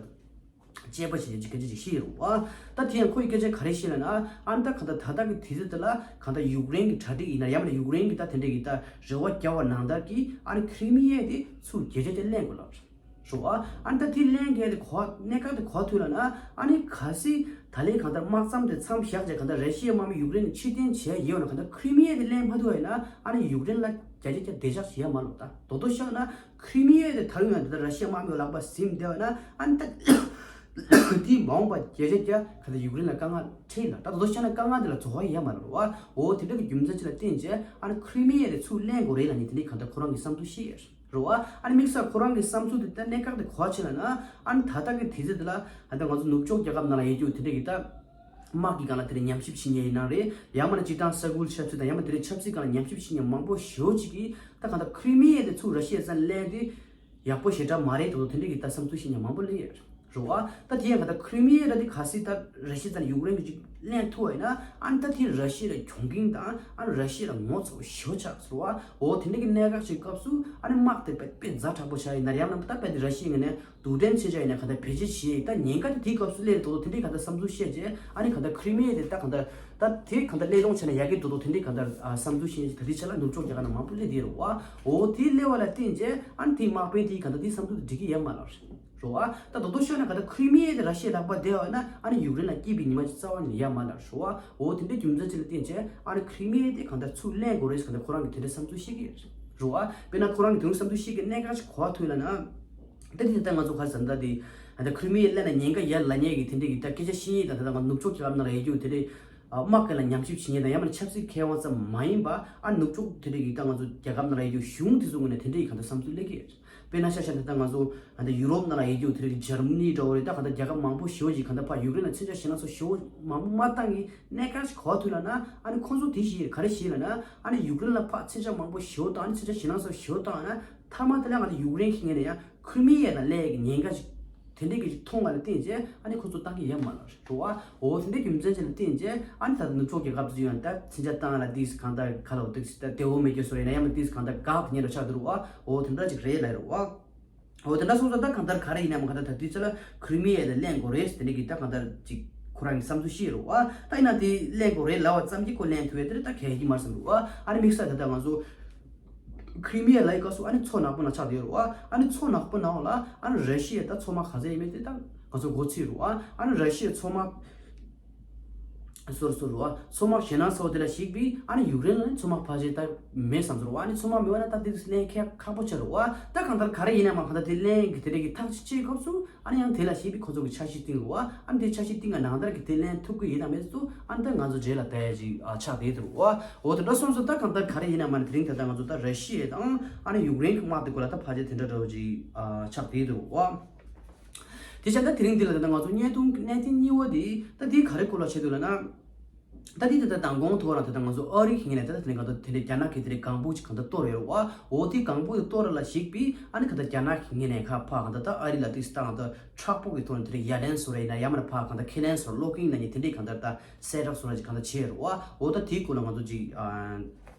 དཔྱད་པ་བྱེད་ཀྱི་སྐད་ཆ་ཅིག་བཤད་ཡོད་རེད་བ། ད་དེ་ཡང་ཁོ་ཡི་སྐད་ཆ་ག་རེ་བཤད་ལབ་ན་ཨ་ནི་ད་གང་ལྟར་ད་ལྟ་གི་དུས་ཚོད་དེ་ལ་གང་ལྟར་ཡུཀ་རེན་གྱི་གྲ་སྒྲིག་ཡིན་ན་ཡང་ན་ཡུཀ་རེན་གྱི་ད་དེ་འདྲས་ཀྱི་ད་རེ་བ་རྒྱག་པ་ནང་ལྟར་གྱི་ཨ་ནི་ཁི་རི་མི་ཡ་དེ་ཚུར་རྒྱལ་རྒྱལ་དེ་ལེན་དགོས་ལབ། རེད་བ། ཨ་ནི་ད་དེ་ལེན་དགོས་དེ་གོ་གནད་འགག་དེ་གོ་ཐུབ་ལ་ན། ཨ་ནི་གལ་སྲིད་ད་ལན་གང་ལྟར་དམག་མཚམས་དེ་མཚམས་བཞག་བྱས་གང་ལྟར་ར་ཤི་ཡའི་དམག་མི་ཡུཀ་རེན་ནས་ཕྱིར་འཐེན་བྱས་ཡོད་ན། གང་ལྟར་ཁི་རི་མི་ཡ་དེ་ལེན་མ་ཐུབ་པ་ཡིན་ན། ཨ་ནི་ཡུཀ་རེན་ལ་བརྒྱ་ཆ་བརྒྱ་བདེ་འཇགས་ཤིག་ཡོད་མ་རེད། ད་དོ་དོ་བཞག་ན་ཁི་རི་མི་ཡ་དེ་ད་རུང་ཡང་དེ་ལྟར་ར་ཤི་ཡའི་དམག་མི་ལག་པ་ཟིན་བསྡད་པ་ན། ཨ་ནི་ད་དེའི་མ་འོངས་པ་བརྒྱ་ཆ་བརྒྱ་གང་ལྟར་ཡུཀ་རེན་ལ་དཀའ་ངལ་འཕྲད་ཡིན་ལ། ད་དོ་དོ་བཞག་ན་དཀའ་ངལ་དེ་ལ་རྫོགས་པ་ཡོད་མ་རེད་བ། འོ་དེ་འདྲ་གི་རྒྱུ་མཚན་ཅིག་ལ་བརྟེན་བྱས་ཨ་ནི་ཁི་རི་མི་ཡ་དེ་ཚུར་ལེན་དགོས་རེད་ལབ་ནས་དེ་འདྲའི་གང་ལྟར་ཁོ་རང་གི་བསམ་ཚུལ་བཤད་ཡོད་རེད་བ། ཨ་ནི་དམིགས་བསལ་ཁོ་རང་གི་བསམ་ཚུལ་དེ་ལྟར་གནད་འགག་དེ་གོ་བ་ཕྱིན་ལ་ན། ཨ་ནི་ད་ལྟ་གི་དུས་ཚོད་དེ་ལ་ཨ་ད་ང་ཚོ་ནུབ་ཕྱོགས་རྒྱལ་ཁབ་ནང་ལ་ཡོད་རྒྱུ་དེ་འདྲ་གི་ད་དམག་གི་སྒང་ལ་དེ་འདྲ་ཉམས་ཞིབ་བྱེད་མཁན་ཡིན་ན་རེད། ཡང་མིན་ན་སྤྱིར་བཏང་ས་ཁུལ་ཆབ་སྲིད་དང་ཡང་མིན་དེ་འདྲའི་ཆབ་སྲིད་སྒང་ལ་ཉམས་ཞིབ་བྱེད་མཁན་མང་པོ་ཞེ་པོ་ཅིག་གིས་ད་གང་ལྟར་ཁི་རི་མི་ཡ་དེ་ཚུར་ར་ཤི་ཡའི་རྩ་ནས་ལེན་དེ་ཡག་པོ་ཞེ་དྲག་མ་རེད་དོ་དེ་འདྲ་གི་ད་བསམ་ཚུལ་བཤད་མཁན་མང་པོ་སླེབས་ཡོད་རེད་བ། ད་དེ་ཡང་གང་ལྟར་ཁི་རི་མི་ཡ་ད་དེ་གལ་སྲིད་ད་ར་ཤི་ཡའི་རྩ་ནས་ཡུཀ་རེན་གྱིས་ཅིག་ལེན་ཐུབ་པ་ཡིན་ན། ཨ་ནི་ད་དེ་ར་ཤི་ཡ་ལ་གྱོང་གུན་དང་ཨ་ནི་ར་ཤི་ཡ་ལ་ངོ་ཚ་པོ་ཞེ་པོ་ཆགས་ཟེར་བ། འོ་དེ་འདྲ་གི་གནད་འགག་ཅིག་སྐབས་སུ་ཨ་ནི་དམག་དེ་དཔེ་དཔེ་ཛ་དྲག་པོ་ཆགས་ཡིན་ན་རེད། ཡང་ན་ད་དཔེ་དེ་ར་ཤི་ཡའི་ངོས་ནས་རྡུལ་ཕྲན་མཚོན་ཆ་ཡིན་ན་གང་ལྟར་བེད་སྤྱོད་བྱེད་ཡས་ད་ཉེན་ཁ་དེ་དེའི་སྐབས་སུ་སླེབས་རེད་དོ་དོ་དེ་འདྲའི་གང་ལྟར་བསམ་ཚུལ་བཤད་རྗེས། ཨ་ནི་གང་ལྟར་ཁི་རི་མི་ཡ་དེ་ད་གང་ལྟར་ད་དེ་གང་ལྟར་སླད་སྦྱོང་བྱས་ན་ཡག་གི་འདུག་དོ་དེ་འདྲའི་གང་ལྟར་ཨ་བསམ་ཚུལ་བཤད་རྗེས་ད་དེ་ཆ་ལ་ནུབ་ཕྱོགས་རྒྱལ་ཁབ་ནང་མང་པོ་སླེབས་བསྡད་རེད་བ། འོ་དེ་སླེབས་པ་ལ་བརྟེན་རྗེས་ཨ་ནི་དེའི་དམག་དཔོན་དེའི་གང་ལྟར་དེའི་བསམ་ཚུལ་དེ་འགྲིག་གི་ཡོད་མ་རེད། རེད་བ། ད་དོ་དོ་ཤོད་ན་གང་ལྟར་ཁི་རི་མི་ཡ་དེ་ར་ཤི་ཡའི་ལག་པར་བསྡད་པ་ན་ཨ་ནི་ཡུཀ་རེན་ལ་སྐྱིད་པའི་ཉི་མ་ཅིག་རྩ་བ་ནས་ཡོད་མ་རེད། རེད་བ། འོ་དེ་འདྲའི་རྒྱུ་མཚན་ཅིག་ལ་བརྟེན་བྱས་ཨ་ནི་ཁི་རི་མི་ཡ་དེ་གང་ལྟར་ཚུར་ལེན་དགོས་རེད་ཟེར་གང་ལྟར་ཁོ་རང་གིས་དེ་འདྲའི་བསམ་ཚུལ་བཤད་ཀྱི་ཡོད་རེད། རེད་བ། དཔེར་ན་ཁོ་རང་གིས་དེ་འདྲའི་བསམ་ཚུལ་བཤད་ཀྱི་གནད་འགག་ཅིག་གོ་བ་ཐུག་ལ་ན། ད་དེ་ད་ལྟ་ང་ཚོ་ག་རེ་ཟེར་ན་ད་དེ་ད་ལྟ་ཁི་རི་མི་ཡ་ལེན་ན་ཉེན་ཁ་ཡོད་ལབ་མཁན་གྱི་དེ་འདྲའི་གི་ད་སྐད་ཆ་བཤད་མཁན་དང་ད་ལྟ་ང་ནུབ་ཕྱོགས་རྒྱལ་ཁབ་ནང་ལ་ཡོད་རྒྱུ་དེ་འདྲའི་དམག་སྒང་ལ་ཉམས་ཞིབ་བྱེད་མཁན་དང་ཡང་མིན་ན་ཆབ་སྲིད་མཁས་དབང་ཙམ་མ་ཡིན་པ། ཨ་ནུབ་ཕྱོགས་དེ་འདྲའི་གི་ད་ང་ཚོ་རྒྱལ་ཁབ་ནང་ལ་ཡོད་རྒྱུ་གཞུང་དེ་ཚོ་ངོས་ནས་དེ་འདྲའི་གི་གང་ལྟར་བསམ་ཚུལ་སླེབས་ཀྱི་ཡོད། དཔེར་ན་ཆ་བཞག་ན་ད་ལྟ་ང་ཚོ་ད་ལྟ་ཡུ་རོབ་ནང་ལ་ཡོད་རྒྱུ་དེ་འདྲའི་གི་འཇར་མ་ནི་འདྲ་བོ་རེད། ད་གང་ལྟར་རྒྱལ་ཁབ་མང་པོ་ཞེ་པོ་ཅིག་གང་ལྟར་ཕར་ཡུཀ་རེན་ལ་མཚོན་ཆ་ཞེད་སྣང་ཚ་ཞེ་པོ་མང་པོ་མ་བཏང་གི་གནད་འགག་ཅིག་གོ་བ་ཐུག་ལ་ན། ཨ་ནི་ཁོང་ཚོ་དེ་ཞིག་ག་རེ་བྱེད་ལ་ན། ཨ་ནི་ཡུཀ་རེན་ལ་ཕར་མཚོན་ཆ་མང་པོ་ཞེ་པོ་བཏང་། ཨ་ནི་མཚོན་ཆ་ཞེད་སྣང་ཚ་ཞེ་པོ་བཏང་ན་མཐའ་མ་དེ་ལ་ང་ཚོ་ཡུཀ་རེན་གྱི་ངོས་ནས་ཡང་ཁི་རི་མི་ཡ་ལ་སླེབས་ཀྱི་ཉེན་ཁ་ཞིག་དེ་འདྲའི་གི་ཞིག་མཐོང་བ་ལ་བརྟེན་བྱས་ཨ་ནི་ཁོ་ཚོ་བཏང་གི་ཡོད་མ་རེད། རེད་བ། འོ་དེ་འདྲའི་རྒྱུ་མཚན་ཅིག་ལ་བརྟེན་བྱས་ཨ་ནི་ད་ལྟ་ནུབ་ཕྱོགས་རྒྱལ་ཁབ་ཚོ་ཡང་ད་མཚོན་ཆ་བཏང་ལ་ཏིག་གང་ལྟར་ག་ལ་འོ་ཏིག་ད་དེ་འོ་མེད་ཀྱི་བཟོ་རེད་ན་ཡང་མིན་ཏིག་གང་ལྟར་དགག་ཉེན་རུ་ཆགས་འདུག་རེད་བ། འོ་དེ་འདྲ་ཅིག་རེད་ལབ་རེད་བ། འོ་དེ་འདྲ་སོང་ཙང་ད་གང་ལྟར་ག་རེ་ཡིན་ན་མ་གང་ལྟར་ད་དུས་ཚོད་ལ་ཁི་རི་མི་ཡ་ལ་ལེན་དགོས་རེད་དེ་འདྲ་གི་ད་གང་ལྟར་ཅིག་ཁོ་རང་གི་བསམ་ཚུལ་བཤད་རེད་བ། ད་ཡིན་ན་དེ་ལེན་དགོས་རེད་ལབ་པ་ཙམ་གྱིས་ཁོ་ལེན་ཐུབ་ཡ་དེ་རེད་ད་གལ་གྱི་མ་རེད་བསམ་འདུག་བ། ཨ་ནི་དམིགས་བསལ་ད་ལྟ་ང་ཚོ་ཁི་རི་མི་ཡ་ལབ་ཡི་སྐབས་སུ་ཨ་ནི་མཚོ་ནག་པོ་ནང་ཆགས་བསྡད་ཡོད་རེད་བ། ཨ་ནི་མཚོ་ནག་པོ་ནང་ལ་ཨ་ནི་ར་ཤི་ཡ་ད་མཚོ་དམག་ག་ཚད་ཡིན་མིན་དེ་ད་ང་ཚོ་མགོ་ཚོད་རེད་བ། ཨ་ནི་ར་ཤི་ཡ་མཚོ་དམག་སོ་རུ་སོ་རུ་ཨ་མཚོ་དམག་ཞེད་སྣང་ཚ་པོ་དེ་ལ་གཞིགས་པའི་ཨ་ནི་ཡུཀ་རེན་ལ་ནི་མཚོ་དམག་ཕལ་ཆེར་ད་མེད་བསམ་ཚུལ་རུ་ཨ་ནི་མཚོ་དམག་མེད་པ་ན་ད་དེ་ལེན་ཁག་ཁག་པོ་ཆགས་རུ་ཨ་ད་གང་ལྟར་ག་རེ་ཡིན་ན་མ་གང་ལྟར་དེ་ལེན་གི་དེ་འདྲ་གི་ཐག་གཅོད་བྱེད་སྐབས་སུ་ཨ་ནི་ཡང་དེ་ལ་གཞིགས་པའི་ཁོ་ཚོ་གི་འཆར་གཞི་བཏིང་རུ་ཨ་ཨ་ནི་དེ་འཆར་གཞི་བཏིང་ག་ནང་ལྟར་གི་དེ་ལེན་ཐུབ་གི་ཡིན་དང་མེད་ཚུལ་ཨ་ནི་ད་ང་ཚོ་རྗེས་ལ་ལྟ་ཡ་ཅིག་ཨ་ཆགས་བསྡད་འདུག་ཨ་འོ་དེ་འདྲ་སོང་ཙང་ད་གང་ལྟར་ག་རེ་ཡིན་ན་མ་ནི་དེ་རིང་ད་ལྟ་ང་ཚོ་ད་ར་ཤི་ཡ་དང་ཨ་ནི་ཡུཀ་རེན་གི་དམག་དེ་སྐོར་ལ་ད་ཕལ་ཆེར་དེ་འདྲ་འདྲ་བོ་ཅིག་ཨ་ཆགས་བསྡད་འདུག་ཨ། དེ་བྱས་ན་དེ་རིང་འདི་ལ་ད་ལྟ་ང་ཚོ་བརྙན་ཐུང་གི་གནད་དོན་གཉིས་པ་དེ་ད་དེ་ག་རེ་སྐོར་ལ་བྱེད་འདུག་ལབ་ན། ད་དེ་ད་ལྟ་མདང་དགོང་ཐོག་རང་ད་ལྟ་ང་ཚོ་ཨ་རི་གི་ངོས་ནས་ད་ལྟ་དེ་ནས་ང་ཚོ་དེ་འདྲའི་རྒྱ་ནག་གི་དེ་འདྲའི་ལྒང་ཕུག་ཅིག་གང་ལྟར་གཏོར་ཡོད་རེད་བ། འོ་དེ་ལྒང་ཕུག་དེ་གཏོར་ལ་གཞིགས་པའི་ཨ་ནི་གང་ལྟར་རྒྱ་ནག་གི་ངོས་ནས་ཁ་ཕར་གང་ལྟར་ད་ཨ་རི་ལ་དེ་སྟངས་ད་མཁྲེགས་པོ་གི་ཐོག་ནས་དེ་འདྲའི་ཡ་ལན་བཟོ་རེད་ཡིན་ན་ཡང་མིན་ན་ཕར་གང་ལྟར་ཁས་ལེན་བཟོ་གློག་ཀིང་ན་ནི་དེ་འདྲའི་གང་ལྟར་ད་གསལ་བསྒྲགས་བཟོ་ར་ཅིག་གང་ལྟར་བྱས་ཡོད་རེད་བ། འོ་ད་དེའི་སྐོར་ལ་ང་ཚོ་ཅིག་ཨ་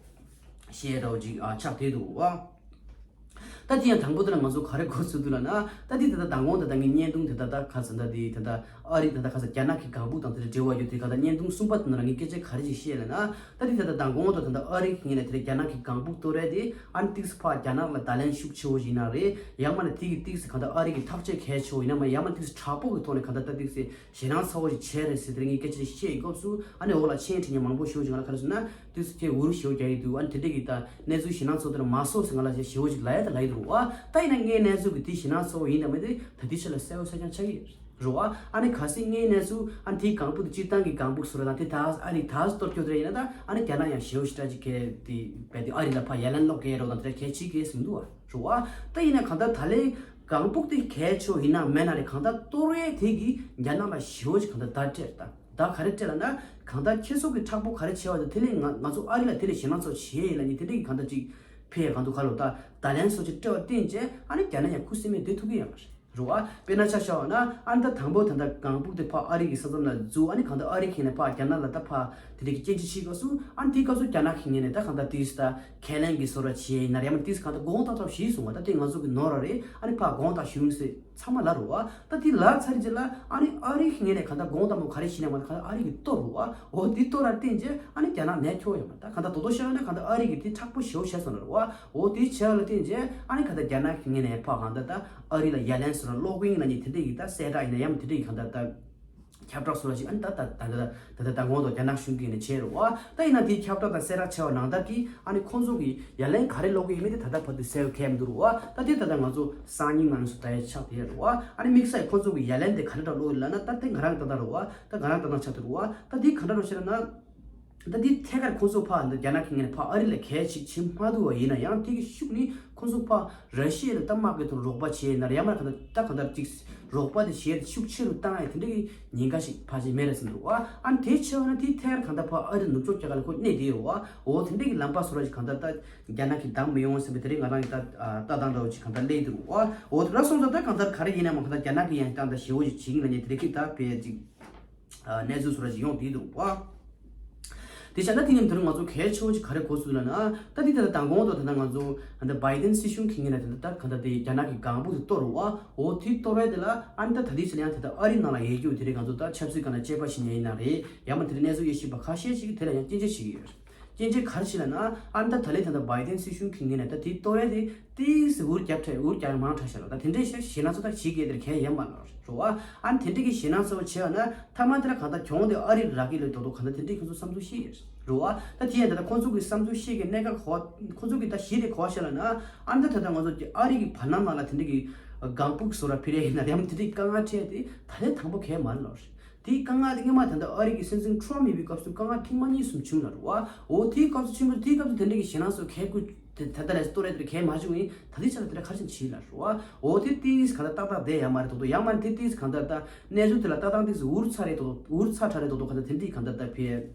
བཤད་རོགས་ཅིག་ཨ་ཆགས་བསྡད་འདུག་བ། ད་དེ་ཡང་དང་པོ་དེ་ལ་ང་ཚོ་ག་རེ་གོ་ཚུལ་འདུག་ལབ་ན། ད་དེ་ད་ལྟ་མདང་དགོང་ད་ལྟ་ངའི་བརྙན་ཐུང་དེ་ད་ལྟ་ག་ཚོད་ད་དེ་ད་ལྟ་ཨ་རི་ད་ལྟ་ག་ཚོད་རྒྱ་ནག་གི་ལྒང་ཕུག་དང་དེ་འདྲ་འབྲེལ་བ་ཡོད་དེ་ག་ད་བརྙན་ཐུང་གསུམ་པ་དེ་ནང་ལ་ངས་སྐད་ཆ་ག་རེ་ཞིག་བཤད་ལབ་ན། ད་དེ་ད་ལྟ་མདང་དགོང་ད་ད་ལྟ་ཨ་རི་གི་ངོས་ནས་དེ་རྒྱ་ནག་གི་ལྒང་ཕུག་གཏོར་རེད་དེ་ཨ་ནི་ཏིག་སི་ཕར་རྒྱ་ནག་ལ་བརྡ་ལན་ཤུགས་ཆེ་བོ་ཞིག་གནང་རེད། ཡང་མིན་ན་དེ་གི་ཏིག་སི་ག་ད་ཨ་རི་གི་ཐག་གཅོད་གལ་ཆེ་བོ་ཡིན་ན་མ་ཡང་མིན་ཏིག་སི་དྲག་པོ་གི་ཐོག་ནས་ག་ད་ད་ཏིག་སི་ཞེད་སྣང་ཚ་བོ་ཞིག་བྱས་རེད་ཟེར་དེ་ངས་སྐད་ཆ་ཞིག་བཤད་ཡི་སྐབས་སུ་ཨ་ནི་འོག་ལ་མཆན་བྲིས་མཁན་མང་པོ་ཞེ་བོ་ཞིག་ང་ལ་ག་རེ་ཟེར་ན། དུས་སུ་ཁྱེད་འུར་ཞེ་པོ་རྒྱག་གི་འདུག་ཨ་ནི་དེ་འདྲ་གི་ད་གནས་ཚུལ་ཞེད་སྣང་ཚ་པོ་དེ་འདྲ་མ་བཟོ་ཟེར་ང་ལ་ཞེ་པོ་ཅིག་ལབ་ཡ་ད་ལབ་ཡི་འདུག་རེད་བ། ད་ཡིན་ན་ངའི་གནས་ཚུལ་གི་དེ་ཞེད་སྣང་ཚ་པོ་ཡིན་དང་མིན་དེ་ད་ལྟའི་ཆ་ལ་གསལ་པོ་གསལ་རྐྱང་ཆགས་ཀྱི་རེད་བ། ཨ་ནི་གལ་སྲིད་ངའི་གནས་ཚུལ་ཨ་ནི་དེའི་ལྒང་ཕུག་དེ་སྤྱིར་བཏང་གི་ལྒང་ཕུག་བཟོ་འདྲ་དང་དེ་ད་ཨ་རི་ད་གཏོར་སྐྱོད་དེ་ཡིན་ན་ད་ཨ་ནི་རྒྱ་ནག་ཡང་ཞེ་པོ་ཞེ་དྲག་ཅིག་གལ་དེ་བས་དེ་ཨ་རི་ལ་ཕར་ཡ་ལན་སློག་གི་རོགས་དང་དེ་འདྲ་གལ་ཆེ་གི་ཟེར་འདུག་བ་རེད་བ། ད་ཡིན་ན་གང་ལྟར་ད་ལའི་ལྒང་ཕུག་དེ་གལ་ཆེ་བ་ཡིན་ན་མེད་ན་རེད། གང་ལྟར་གཏོར་བའི་དེ་གི་རྒྱ་ནག་ལ་ཞེ་པོ་ཅིག་གང་ལྟར་བརྡ་སྤྲད་ད། ད་ག་རེ་སྤྲད་ལབ་ན། གང་ལྟར་ཁྱེད་ཚོ་གི་མཁྲེགས་པོ་ག་རེ་བྱས་པ་དང་དེ་ལས་ང་ང་ཚོ་ཨ་རི་ལ་དེ་ལས་ཞེད་སྣང་ཚ་བོ་བྱས་ཡིན་ལབ་ནི་དེ་འདྲ་གི་གང་ལྟར་ཅིག་ཕེ་ཡ་གང་འདུག་ག་ལོ་ད་བརྡ་ལན་བཟོ་ཅིག་སྤྲད་པ་བརྟེན་བྱས་ཨ་ནི་རྒྱ་ནག་ཡང་ཁུ་སིམ་མེར་སྡོད་ཐུབ་ཀྱི་ཡོད་མ་རེད་བ། དཔེར་ན་ཆ་བཞག་པ་ན་ཨ་ནི་ད་དང་པོ་ད་ལྟ་ལྒང་ཕུག་དེ་ཕར་ཨ་རི་གི་ས་མཚམས་ལ་འཛུལ། ཨ་ནི་གང་ལྟར་ཨ་རི་གི་ནས་ཕར་རྒྱ་ནག་ལ་ད་ཕར་དེ་འདྲ་གི་སྐྱེལ་འདྲེན་བྱེད་སྐབས་སུ་ཨ་ནི་དེའི་སྐབས་སུ་རྒྱ་ནག་གི་ངོས་ནས་ད་གང་ལྟར་དེའི་ད་ཁས་ལེན་གྱི་བཟོ་འདྲ་བྱས་ཡིན་ན་རེད་མ་དེའི་གང་ལྟར་དགོངས་དག་ཐོབ་ཞེས་གསུངས་པ་ད་དེ་ང་ཚོ་གི་ནོར་ར་རེད། ཨ་ནི་ཕར་དགོངས་དག་ཞུ་ཡིན་ཟེར། ཚང་མ་ལབ་རེད་བ། ད་དེ་ལབ་ཚར་རྗེས་ལ་ཨ་ནི་ཨ་རི་གི་ངོས་ནས་གང་ལྟར་དགོངས་དག་མོ་ག་རེ་བྱས་ནས་མ་གང་ལྟར་ཨ་རི་གིས་གཏོར་རེད་བ། འོ་དེ་གཏོར་ར་བརྟེན་རྗེས་ཨ་ནི་རྒྱ་ནག་ནད་ཁྱོག་ཡོད་མ་རེད། ད་གང་ལྟར་དོ་དོ་བཤད་ན་གང་ལྟར་ཨ་རི་གིས་དེ་མཁྲེགས་པོ་ཞེ་པོ་བྱས་སོང་རེད་བ། འོ་དེ་བྱས་ལ་བརྟེན་རྗེས་ཨ་ནི་གང་ལྟར་རྒྱ་ནག་གི་ངོས་ནས་ཕར་གང་ལྟར་ད་ཨ་རི་ལ་ཡ་ལན་ཟེར་ར་གློག་བརྙན་ནང་ནས་དེ་འདྲ་ཡི་ད་གསལ་བསྒྲགས་ཡིན་ན་ཡང་དེ་འདྲ་ཡི་གང་ལྟར་ད། ཁྱབ་བསྒྲགས་སུ་ར་ཞིག་ཨ་ནི་ད་ད་ད་ད་ད་ད་ད་ངོ་ཐོག་རྒྱ་ནག་གཞུང་གིས་ནས་བྱས་རེད་བ། ད་ཡིན་ན་དེའི་ཁྱབ་བསྒྲགས་དང་གསལ་བསྒྲགས་བྱས་པ་ནང་ལྟར་གྱི་ཨ་ནི་ཁོང་ཚོ་གི་ཡ་ལན་ག་རེ་སློག་གི་ཡོད་མེད་དེ་ད་ལྟ་བར་དུ་གསལ་པོ་གས་མི་འདུག་རེད་བ། ད་དེ་ད་ལྟ་ང་ཚོ་སང་ཉིན་ནང་སུ་ད་ཡ་ཆགས་དེ་རེད་བ། ཨ་ནི་དམིགས་བསལ་ཁོང་ཚོ་གི་ཡ་ལན་དེ་ག་རེ་འདྲ་སློག་ཡོད་ལབ་ན་ད་དེ་ང་རང་ད་ལྟ་རེད་བ། ད་ང་རང་ད་ལྟ་ཆགས་དེ་རེད་བ། ད་དེ་ག་འདྲ་རེད་ཟེར་ན། ད་འདི་ཐད་ཀར་ཁོང་ཚོ་ཕར་འདི་རྒྱ་ནག་གི་ངོས་ནས་ཕར་ཨ་རི་ལ་གལ་ཅིག་ཕྱིན་མ་ཐུབ་པ་ཡིན་ན་ཡང་དེ་གི་ཤུགས་ནི་ཁོང་ཚོ་ཕར་ར་ཤི་ཡ་ལ་ད་དམག་གི་ཐོག་རོགས་པ་བྱས་ན་རེད་ཡང་མ་གང་ལྟར་ད་གང་ལྟར་ཅིག་རོགས་པ་དེ་བྱས་ཤུགས་ཆེ་རུ་བཏང་ཡ་དེ་འདྲ་གི་ཉེན་ཁ་ཞིག་ཕལ་ཆེར་མེད་རེད་ཟེར་འདུག་བ། ཨ་ནི་དེ་བྱས་པ་ན་དེ་ཐད་ཀར་གང་ལྟར་ཕར་ཨ་རི་ནུབ་ཕྱོགས་རྒྱ་གར་ལ་ཁོ་གནས་བསྡད་ཡོད་བ། འོ་དེ་འདྲ་གི་ལམ་པ་སོ་ར་ཞིག་གང་ལྟར་ད་རྒྱ་ནག་གིས་བདམས་མི་ཡོང་ཟེར་བའི་དེ་རིང་ང་རང་གི་ད་ལྟ་སྟངས་འདྲ་བོ་ཅིག་གང་ལྟར་སླེབས་འདུག་བ། འོ་དེ་འདྲ་སོང་ཙང་ད་གང་ལྟར་ག་རེ་ཡིན་ན་མ་གང་ལྟར་རྒྱ་ནག་གིས་ཡང་ད་ལྟ་ཞེ་བོ་ཅིག་བྱེད་ཀྱི་ཡིན་ལབ་ནས་དེ་རིང་གི་ད་བས་ཅིག་གནས་ཚུལ་སོ་ར་ཞིག་ཡོང་བསྡད་འདུག་བ། དེ་བྱས་ན་དེ་ནས་དེ་རིང་ང་ཚོ་གལ་ཆེ་བོ་ཅིག་ག་རེ་གོ་སོང་ལབ་ན། ད་དེ་ད་ལྟ་དང་གོང་དུ་ད་ལྟ་ང་ཚོ་ད་ལྟ་བའི་ཏན་སྲིད་གཞུང་གི་ངོས་ནས་ད་ལྟ་གང་ལྟར་དེ་རྒྱ་ནག་གི་ལྒང་བུ་དེ་གཏོར་བ། འོ་དེ་གཏོར་བའི་དེ་ལ་ཨ་ནི་ད་ད་དེ་ཕྱིན་ཡང་ད་ལྟ་ཨ་རི་ནང་ལ་ཡོད་རྒྱུ་དེ་རིང་ང་ཚོ་ད་ཆབ་སྲིད་སྒང་ལ་དཔྱད་པ་བྱེད་མཁན་ཡིན་ན་རེད་ཡང་མ་དེ་རིང་གནས་ཚུལ་དབྱེ་ཞིབ་པ་ཁ་ཤས་ཅིག་གིས་དེ་ལ་ཡང་སྐྱོན་བརྗོད་བྱེད་ཀྱི་ཡོད། སྐྱོན་བརྗོད་ག་རེ་བྱེད་ལབ་ན་ཨ་ནི་ད་ད་ལན་ད་ལྟ་བའི་ཏན་སྲིད་གཞུང་གི་ངོས་ནས་ད་དེ་གཏོར་བའི་དེ་ཏིས་འུར་རྒྱབ་ཁྲལ་འུར་རྒྱག་མང་དྲགས་ཤག་ལ། ད་དེ་འདྲའི་ཞེ་ཞེད་སྣང་ཚོ་ད་བྱེད་ཀྱི་དེར་གལ་ཡོད་མ་རེད་བ། ཨ་ནི་དེ་འདྲའི་གི་ཞེད་སྣང་ཚོ་བྱས་པ་ན་མཐའ་མ་དེ་ལ་གང་ལྟར་གྱོང་དེ་ཨ་རི་རག་གི་ལོས་དོ་དོ་གང་ལྟར་དེ་འདྲའི་ཁོང་ཚོ་བསམ་ཚུལ་བཤད་ཡོད་རེད་བ། ད་དེ་ཡང་ད་ལྟ་ཁོང་ཚོ་གི་བསམ་ཚུལ་བཤད་ཀྱི་གནད་འགག་གོ་ཁོང་ཚོ་གི་ད་གཞི་དེ་གོ་བ་བཤད་ལ་ན་ཨ་ནི་ད་ད་ལྟ་ང་ཚོ་ཨ་རི་གི་བར་སྣང་ནང་ལ་དེ་འདྲའི་གི་ལྒང་བུ་གི་བཟོ་ར་ཕི་རེ་ཡིན་ན་རེད་ཡང་དེ་འདྲའི་དཀའ་ངལ་འཕྲད་དེ་ད་ལན་དང་པོ་གལ་མ་རེད་ལོ། དེའི་དཀའ་ངལ་དེ་སྔོན་མ་ད་ལྟ་ཨ་རི་གི་སྲིད་འཛིན་ཁྲོམ་ཡིན་པའི་སྐབས་སུ་དཀའ་ངལ་ཐེངས་མ་གཉིས་གསུམ་བྱུང་ལ་རུ་བ། འོ་དེའི་སྐབས་སུ་ཆེན་པོ་དེའི་སྐབས་སུ་དེ་འདྲ་གི་ཞེད་སྣང་སོགས་གལ་དགོས་དེ་ད་ལྟ་ལས་སྟོད་རེད་དེ་གལ་མ་བྱུང་ཡིན། ད་ལྟའི་ཆ་ལ་དེ་འདྲ་ག་རེ་བྱས་ནས་བྱས་ལ་རུ་བ། འོ་དེ་ཏིས་ག་ད་ཏག་ཏག་བསྡད་ཡ་མ་རེད་དོ་དོ་ཡང་མ་རེད་དེ་ཏིས་ག་ད་ད་གནས་ཚུལ་དེ་ལ་ཏག་ཏག་ཏིས་འུར་ཚ་རེད་དོ་དོ་འུར་ཚ་དྲག་རེད་དོ་དོ་ག་ད་དེ་འདྲའི་ག་ད་ད་ཕེ།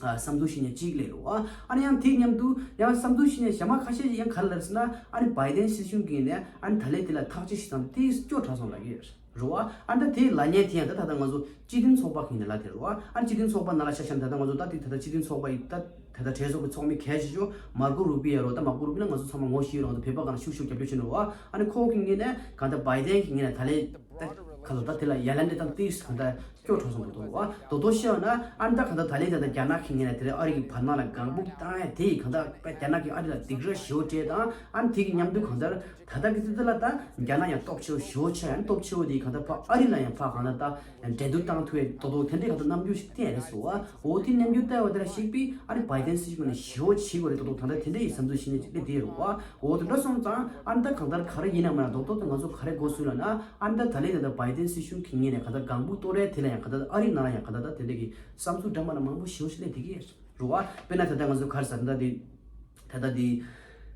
བསམ་ཚུལ་བཤད་མཁན་གཅིག་སླེབས་རེད་བ། ཨ་ནི་ཡང་དེའི་མཉམ་དུ་ཡང་བསམ་ཚུལ་བཤད་མཁན་གཞན་མ་ཁ་ཤས་ཀྱིས་ཡང་ག་རེ་ལབ་ཟེར་ན་ཨ་ནི་བའི་ཏན་སྲིད་གཞུང་གིས་ནས་ཨ་ནི་ད་ལན་དེ་ལ་ཐག་གཅོད་ཞིག་བཏང་སྟེ་སྐྱོ་དྲགས་སོང་ལབ་ཀྱི་ཡོད་རེད་བ། ཨ་ནི་ད་དེའི་ལབ་མཁན་དེ་ཡང་ད་ད་ལྟ་ང་ཚོ་སྤྱི་མཐུན་ཚོགས་པ་གིས་ནས་ལབ་དེ་རེད་བ། ཨ་ནི་སྤྱི་མཐུན་ཚོགས་པ་ནང་ལ་ཆ་བཞག་ན་ད་ལྟ་ང་ཚོ་ད་དེ་ད་ལྟ་སྤྱི་མཐུན་ཚོགས་པ་ཡི་ད་ད་ལྟ་གྲོས་ཚོགས་ཀྱི་ཚོགས་མི་གལ་ཆེ་ཤོས་མར་ཀོ་རུ་པི་ཡོད་རེད་བ། ད་མར་ཀོ་རུ་པི་ན་ང་ཚོ་ཚང་མ་ངོ་ཤེས་ཡོད་རེད། ང་ཚོ་བོད་པ་སྒང་ལ་ཤུགས་ཤུགས་རྒྱབ་སྐྱོར་བྱས་ནས་རེད་བ། ཨ་ནི་ཁོ་གི་ངོས་ནས་གང་ལྟར་བའི་ཏན་གྱི་ངོས་ནས་ད་ལན་ད་ག་ལ་ད་དེ་ལ་ཡ་ལན་དེ་བཏང་སྟེ་གང་ལྟར། སྐྱོ་དྲགས་སོང་དོ་དོ་བ། དོ་དོ་ཤེས་ན་ཨ་ནི་ད་ག་ད་ད་ལན་ད་ད་རྒྱ་ནག་གི་ངོས་ནས་དེ་རིང་ཨ་རི་གི་བར་སྣང་ལ་ལྒང་བུ་བཏང་ཡ་དེ་ཡིས་གང་ལྟར་དཔེ་རྒྱ་ནག་གི་ཨ་རི་ལ་སྡིགས་ར་ཞེ་པོ་སྤྲད་དང་ཨ་ནི་དེ་གི་མཉམ་དུ་གང་ལྟར་ད་ལྟ་གི་དུས་ཚོད་ལ་ད་རྒྱ་ནག་ཡང་སྟོབས་ཆེ་བོ་ཞེ་པོ་ཆགས་ཡང་སྟོབས་ཆེ་བོ་དེ་གང་ལྟར་ཕ་ཨ་རི་ལ་ཡང་ཕ་གང་ལྟར་ད་འགྲན་བསྡུར་བཏང་ཐུབ་ཡ་དོ་དོ་དེ་འདྲའི་གང་ལྟར་རྣམ་འགྱུར་ཞིག་བསྟན་ཡ་རེད་ཟེར་བ། འོ་དེ་རྣམ་འགྱུར་བསྟན་པ་དེ་ལ་གཞིགས་པས་ཨ་ནི་བའི་ཏན་སྲིད་གཞུང་ནས་ཞེ་པོ་བྱེད་དགོས་རེད་དོ་དོ་གང་ལྟར་དེ་འདྲ་ཡི་བསམ་ཚུལ་བྱེད་ནས་ཅིག་སླེབས་བསྡད་ཡོད་རེད་བ། འོ་དེ་འདྲ་སོང་ཙང་ཨ་ནི་ད་གང་ལྟར་ག་རེ་ཡིན་ན་མ་ན་དོ་དོ་དེ་ང་ཚོ་ག་རེ་དགོས་སུ་ལ་ན། ཨ་ནི་ད་ད་ལན་ད་ལྟ་བའི་ཏན་སྲིད་གཞུང་གི་ངོས་ནས་ག་ད་ལྒང་བུ་གཏོར་ཡ་དེ་ལ་ཡང་ག་ད་ཨ་རི་ནང་ལ་ཡང་ག་ད་ད་དེ་འདྲ་གི་བསམ་ཚུལ་འདྲ་མ་འདྲ་མང་པོ་ཞེ་པོ་ཞིག་སླེབས་བསྡད་ཀྱི་རེད་བ། དཔེར་ན་ད་ལྟ་ང་ཚོ་ག་རེ་ཟེར་ད་ལྟ་དེ་ད་ལྟ་དེ་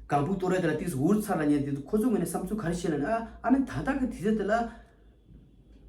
ལྒང་བུ་གཏོར་ཡ་དེ་ལ་ཏིས་འུར་ཚ་ལ་ཉན་དེ་ཁོ་ཚོ་ངོས་ནས་བསམ་ཚུལ་ག་རེ་བཤད་ལ་ན་ཨ་ནི་ད་ལྟ་གི་དུས་ཚོད་དེ་ལ་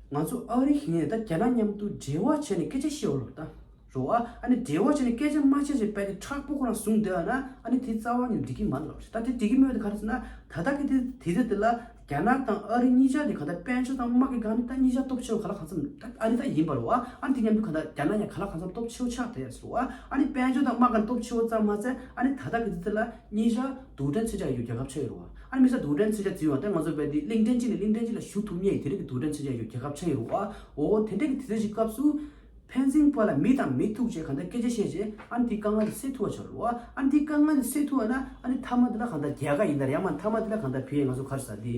ང་ཚོ་ཨ་རི་གི་ངོས་ནས་ད་རྒྱ་ནག་མཉམ་དུ་འབྲེལ་བ་བྱས་ནས་སྐད་ཆ་བཤད་འོ་ལོ་ད། རོ་ཨ། ཨ་ནི་འབྲེལ་བ་བྱས་ནས་སྐད་ཆ་མ་བཤད་ཅིག་དཔེ་དེ་མཁྲེགས་པོ་ཁོ་རང་བཟུང་བསྡད་ཡ་ན་ཨ་ནི་དེ་རྩ་བ་ནས་འགྲིག་གི་མ་རེད་ལབ་རེད། ད་དེ་འགྲིག་གི་མེད་དེ་ག་རེ་ཟེར་ན་ད་ལྟ་གི་དེ་དེ་དེ་དེ་ལ་རྒྱ་ནག་དང་ཨ་རི་གཉིས་ཆ་དེ་ག་ད་དཔལ་འབྱོར་དང་དམག་གི་སྒང་ནས་ད་གཉིས་ཆ་སྟོབས་ཆེ་བ་ག་ལ་གང་འཚམ་ད་ཨ་རི་ད་ཡིན་པ་རེད་བ། ཨ་ནི་དེ་མཉམ་དུ་ག་ད་རྒྱ་ནག་ཡང་ག་ལ་གང་འཚམ་སྟོབས་ཆེ་བ་ཆགས་བསྡད་ཡ་ཟེར་བ། ཨ་ནི་དཔལ་འབྱོར་དང་དམག་གི་སྟོབས་ཆེ་བ་ཙམ་མ་ཟད་ཨ་ནི་ད་ལྟ་གི་དེ་དེ་ལ་གཉིས་ཆ་རྡུལ་ཕྲན་ཚོས་བྱ་ཡི་རྒྱལ་ཁབ་ཆགས་ཡོད་རེད་བ། ཨ་ནི་མི་ས་རྡུལ་ཕྲན་ཚོས་བྱ་ཟེར་བ་ད་ང་ཚོ་བས་དེ་གླིང་ཕྲན་གཅིག་ནས་གླིང་ཕྲན་གཅིག་ལ་བཞུར་ཐུབ་མཁན་ཡི་དེ་རིང་གི་རྡུལ་ཕྲན་ཚོས་བྱ་ཡི་རྒྱལ་ཁབ་ཆགས་ཡོད་རེད་བ། འོ་དེ་འདྲ་གི་དེ་ཚོ་ཞིག་སྐབས་སུ། ཕན་ཚུན་བར་ལ་མི་དང་མི་ཐུག་བྱས་གང་ལྟར་སྐད་ཆ་བཤད་བྱས་ཨ་ནི་དེ་དཀའ་ངལ་དེ་སེལ་ཐུབ་པ་ཆགས་རེད་བ། ཨ་ནི་དེ་དཀའ་ངལ་དེ་སེལ་ཐུབ་པ་ན་ཨ་ནི་མཐའ་མ་དེ་ལ་གང་ལྟར་རྒྱལ་ཁ་ཡིན་ན་རེད་ཡང་མ་མཐའ་མ་དེ་ལ་གང་ལྟར་བས་ང་ཚོ་ག་རེ་ཟ་དེ།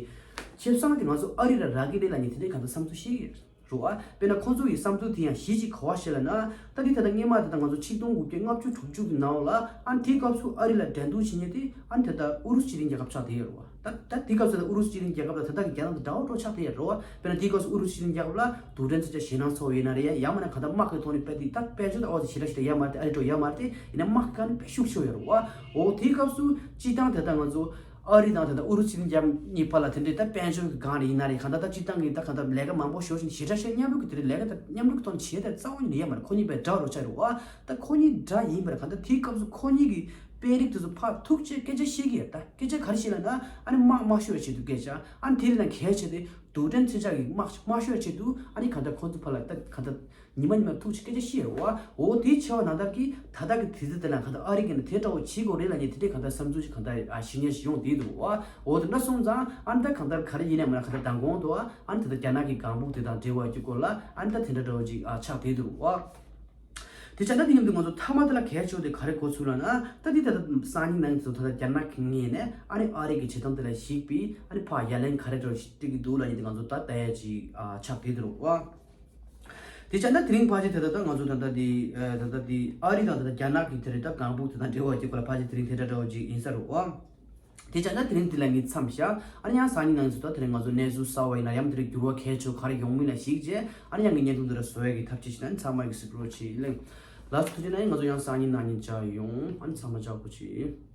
ཆབ་གསང་དེ་ང་ཚོ་ཨ་རི་ལ་རག་གི་རེད་ལབ་ནས་དེ་འདྲའི་གང་ལྟར་བསམ་ཚུལ་བཤད་ཀྱི་རེད་བ། དཔེར་ན་ཁོང་ཚོ་ཡི་བསམ་ཚུལ་དེ་ཡང་གཞི་གཅིག་ག་བ་བཤད་ལ་ན་ད་དེ་ད་ལྟ་སྔས་མ་དེ་ད་ང་ཚོ་ཆིག་སྟོང་དགུ་བརྒྱ་ལྔ་བཅུ་དྲུག་ཅུ་གི་ནང་ལ་ཨ་ནི་དེའི་སྐབས་སུ་ཨ་རི་ལ་འགྲན་བསྡུར་བྱེད་མཁན་དེ་ཨ་ནི་ད་ལྟ་ཨུ་རུ་སུ་སྤྱི་མཐུན་རྒྱལ་ཁབ་ཆགས་བསྡད་ཡོད་རེད་བ། ད་ད་དེའི་སྐབས་སུ་ད་ཨུ་རུ་སུ་སྤྱི་མཐུན་རྒྱལ་ཁབ་ལ་ད་ལྟ་གི་རྒྱ་ནག་དང་འདྲ་བོ་འདྲ་ཆགས་བསྡད་ཡོད་རེད་བ། དཔེར་ན་དེའི་སྐབས་སུ་ཨུ་རུ་སུ་སྤྱི་མཐུན་རྒྱལ་ཁབ་ལ་རྡུལ་ཕྲན་ཚོས་བྱ་ཞེད་སྣང་ཚ་བོ་ཡོད་ན་རེད་ཡ་ཡང་མིན་ན་གང་ལྟར་དམག་གི་ཐོག་ནས་དཔེ་དེ་ད་དཔལ་འབྱོར་དང་ཨོ་ཙི་ཞེ་དྲག་ཞེ་དྲག་ཡོད་མ་རེད་དེ་ཨ་རི་འགྲོ་ཡོད་མ་རེད་དེ་ཡིན་ན་དམག་གི་སྒང་ནས་དཔེ་ཤུགས་ཆེ་བོ་ཡོད་རེད་བ། འོ་དེའི་སྐབས་སུ་སྤྱི་བཏང་དེ་ད་ང་ཚོ་ཨ་རི་དང་དེ་ད་ཨུ་རུ་སུ་སྤྱི་མཐུན་རྒྱལ་གཉིས་བར་ལ་དེ་འདྲའི་ད་དཔལ་འབྱོར་གྱི་སྒང་ནས་ཡིན་ན་རེད་གང་ལྟར་ད་སྤྱི་བཏང་གི་ད་གང་ལྟར་ལས་ཀ་མང་པོ་ཞོར་ཞིག་ཞེ་དྲག་ཞེ་མཉམ་རུབ་ཀྱི་དེ་འདྲའི་ལས་ཀ་ད་མཉམ་རུབ་ཀྱི་ཐོག་ནས་བྱེད་ད་རྩ་བ་ཉིད་ནས་ཡོད་མ་རེད། ཁོ་གཉིས་དཔེ་འདྲ་བོ་ཆགས་རེད་བ། ད་ཁོ་གཉིས་འདྲ་ཡིན་པ་རེད་གང་ལྟར་དེའི་སྐབས་སུ་ཁོ་གཉིས་ཀྱི་ དཔོན་རིགས་དེ་ཚོ་ཕར་ཐུག་ཆེ་སྐད་ཆ་བཤད་ཀྱི་ཡོད་ད། སྐད་ཆ་ག་རེ་བཤད་ལབ་ན། ཨ་ནི་དམག་དམག་ཤོར་བའི་ཆེད་དུ་སྐད་ཆ། ཨ་ནི་དེ་ལས་ན་གལ་ཆེ་དེ་རྡུལ་ཕྲན་མཚོན་ཆ་གི་དམག་དམག་ཤོར་བའི་ཆེད་དུ། ཨ་ནི་གང་ལྟར་ཁོང་ཚོ་ཕར་ལ་ད་གང་ལྟར་ཉི་མ་ཉི་མ་ཐུག་ཆེ་སྐད་ཆ་བཤད་རེད་བ། འོ་དེ་བྱས་པ་ནང་ལྟར་གྱི་ད་ལྟ་གི་དུས་ཚོད་དེ་ལ་གང་ལྟར་ཨ་རི་གིས་ནི་དེ་འདྲ་བོ་བྱེད་དགོས་རེད་ལབ་ནས་དེ་འདྲའི་གང་ལྟར་བསམ་ཚུལ་ཞིག་གང་ལྟར་ཨ་ཞུ་མཁན་ཞིག་ཡོང་བསྡད་འདུག་བ། འོ་དེ་འདྲ་སོང་ཙང་ཨ་ནི་ད་གང་ལྟར་ག་རེ་ཡིན་ནའི་མ་ན་གང་ལྟར་མདང་དགོང་དུ་ཨ་ནི་ད་ལྟ་རྒྱ་ནག་གི་ལྒང་ཕུག་དེ་དང་འབྲེལ་བ་ཡོད་སྐོར་ལ་ཨ་ནི་ད་དེ་འདྲ་འདྲ་བོ་ཅིག་ཨ་ཆགས་བསྡད་འདུག་བ། དེ་བྱས་ན་དེ་མཉམ་དུ་ང་ཚོ་མཐའ་མ་དེ་ལ་གལ་ཆེ་བ་དེ་ག་རེ་གོ་ཚུལ་ལབ་ན། ད་འདི་ད་ལྟ་སང་ཉིན་ནང་ཚོ་ད་ལྟ་རྒྱ་ནག་གི་ངོས་ནས་ཨ་ནི་ཨ་རི་གི་བྱེད་སྟངས་དེ་ལ་གཞིགས་པའི་ཨ་ནི་ཕར་ཡ་ལན་ག་རེ་འདྲ་བོ་ཞིག་སྤྲད་ཀྱི་འདུག་ལབ་ནས་དེ་ང་ཚོ་ད་ལྟ་ཡ་ཅིག་ཨ་ཆགས་བསྡད་འདུག་བ། དེ་བྱས་ན་དེ་རིང་ཕལ་ཆེར་དེ་ལྟ་ད་ང་ཚོ་ད་ལྟ་དེ་ཨ་ད་ལྟ་དེ་ཨ་རི་དང་ད་ལྟ་རྒྱ་ནག་གི་དེ་རེད་ད་ལྒང་ཕུག་དེ་དང་འབྲེལ་བ་ཅིག་སྐོར་ལ་ཕལ་ཆེར་དེ་རིང་དེ་འདྲ་འདྲ་བོ་ཅིག་ཡིན་ས་རེད་བ། དེ་བྱས་ན་དེ་རིང་འདི་ལ་ངས་མཚམས་བཞག་ཨ་ནི་ཡང་སང་ཉིན་ནང་ཚོ་ད་དེ་རིང་ང་ཚོ་གནས་ཚུལ་གསར་བ་ཡིན་ན་ཡང་དེ་རིང་འགྱུར་བ་གལ་ཆེ་ག་རེ་ཡོང་མིན་ལ་གཞིགས་རྗེས་ཨ་ནི་ཡང་གི་བརྙན་ཐུང་འདི་ལ་བཟོ་ཡ་གི་ཐབས་ཤེས་ཤིག་ན་ཨ་ནི་ཚང་མ་གི་གཟིགས་རོགས་བྱེད་ལེ། ལགས་སོ་ཐུགས་རྗེ་གནང་། ང་ཚོ་ཡང་སང་ཉིན་གནངས་ཉིན་མཇལ་ཡོང་། ཨ་ནི་ཚང་མ་མཇལ་སྐུ་མཁྱེན།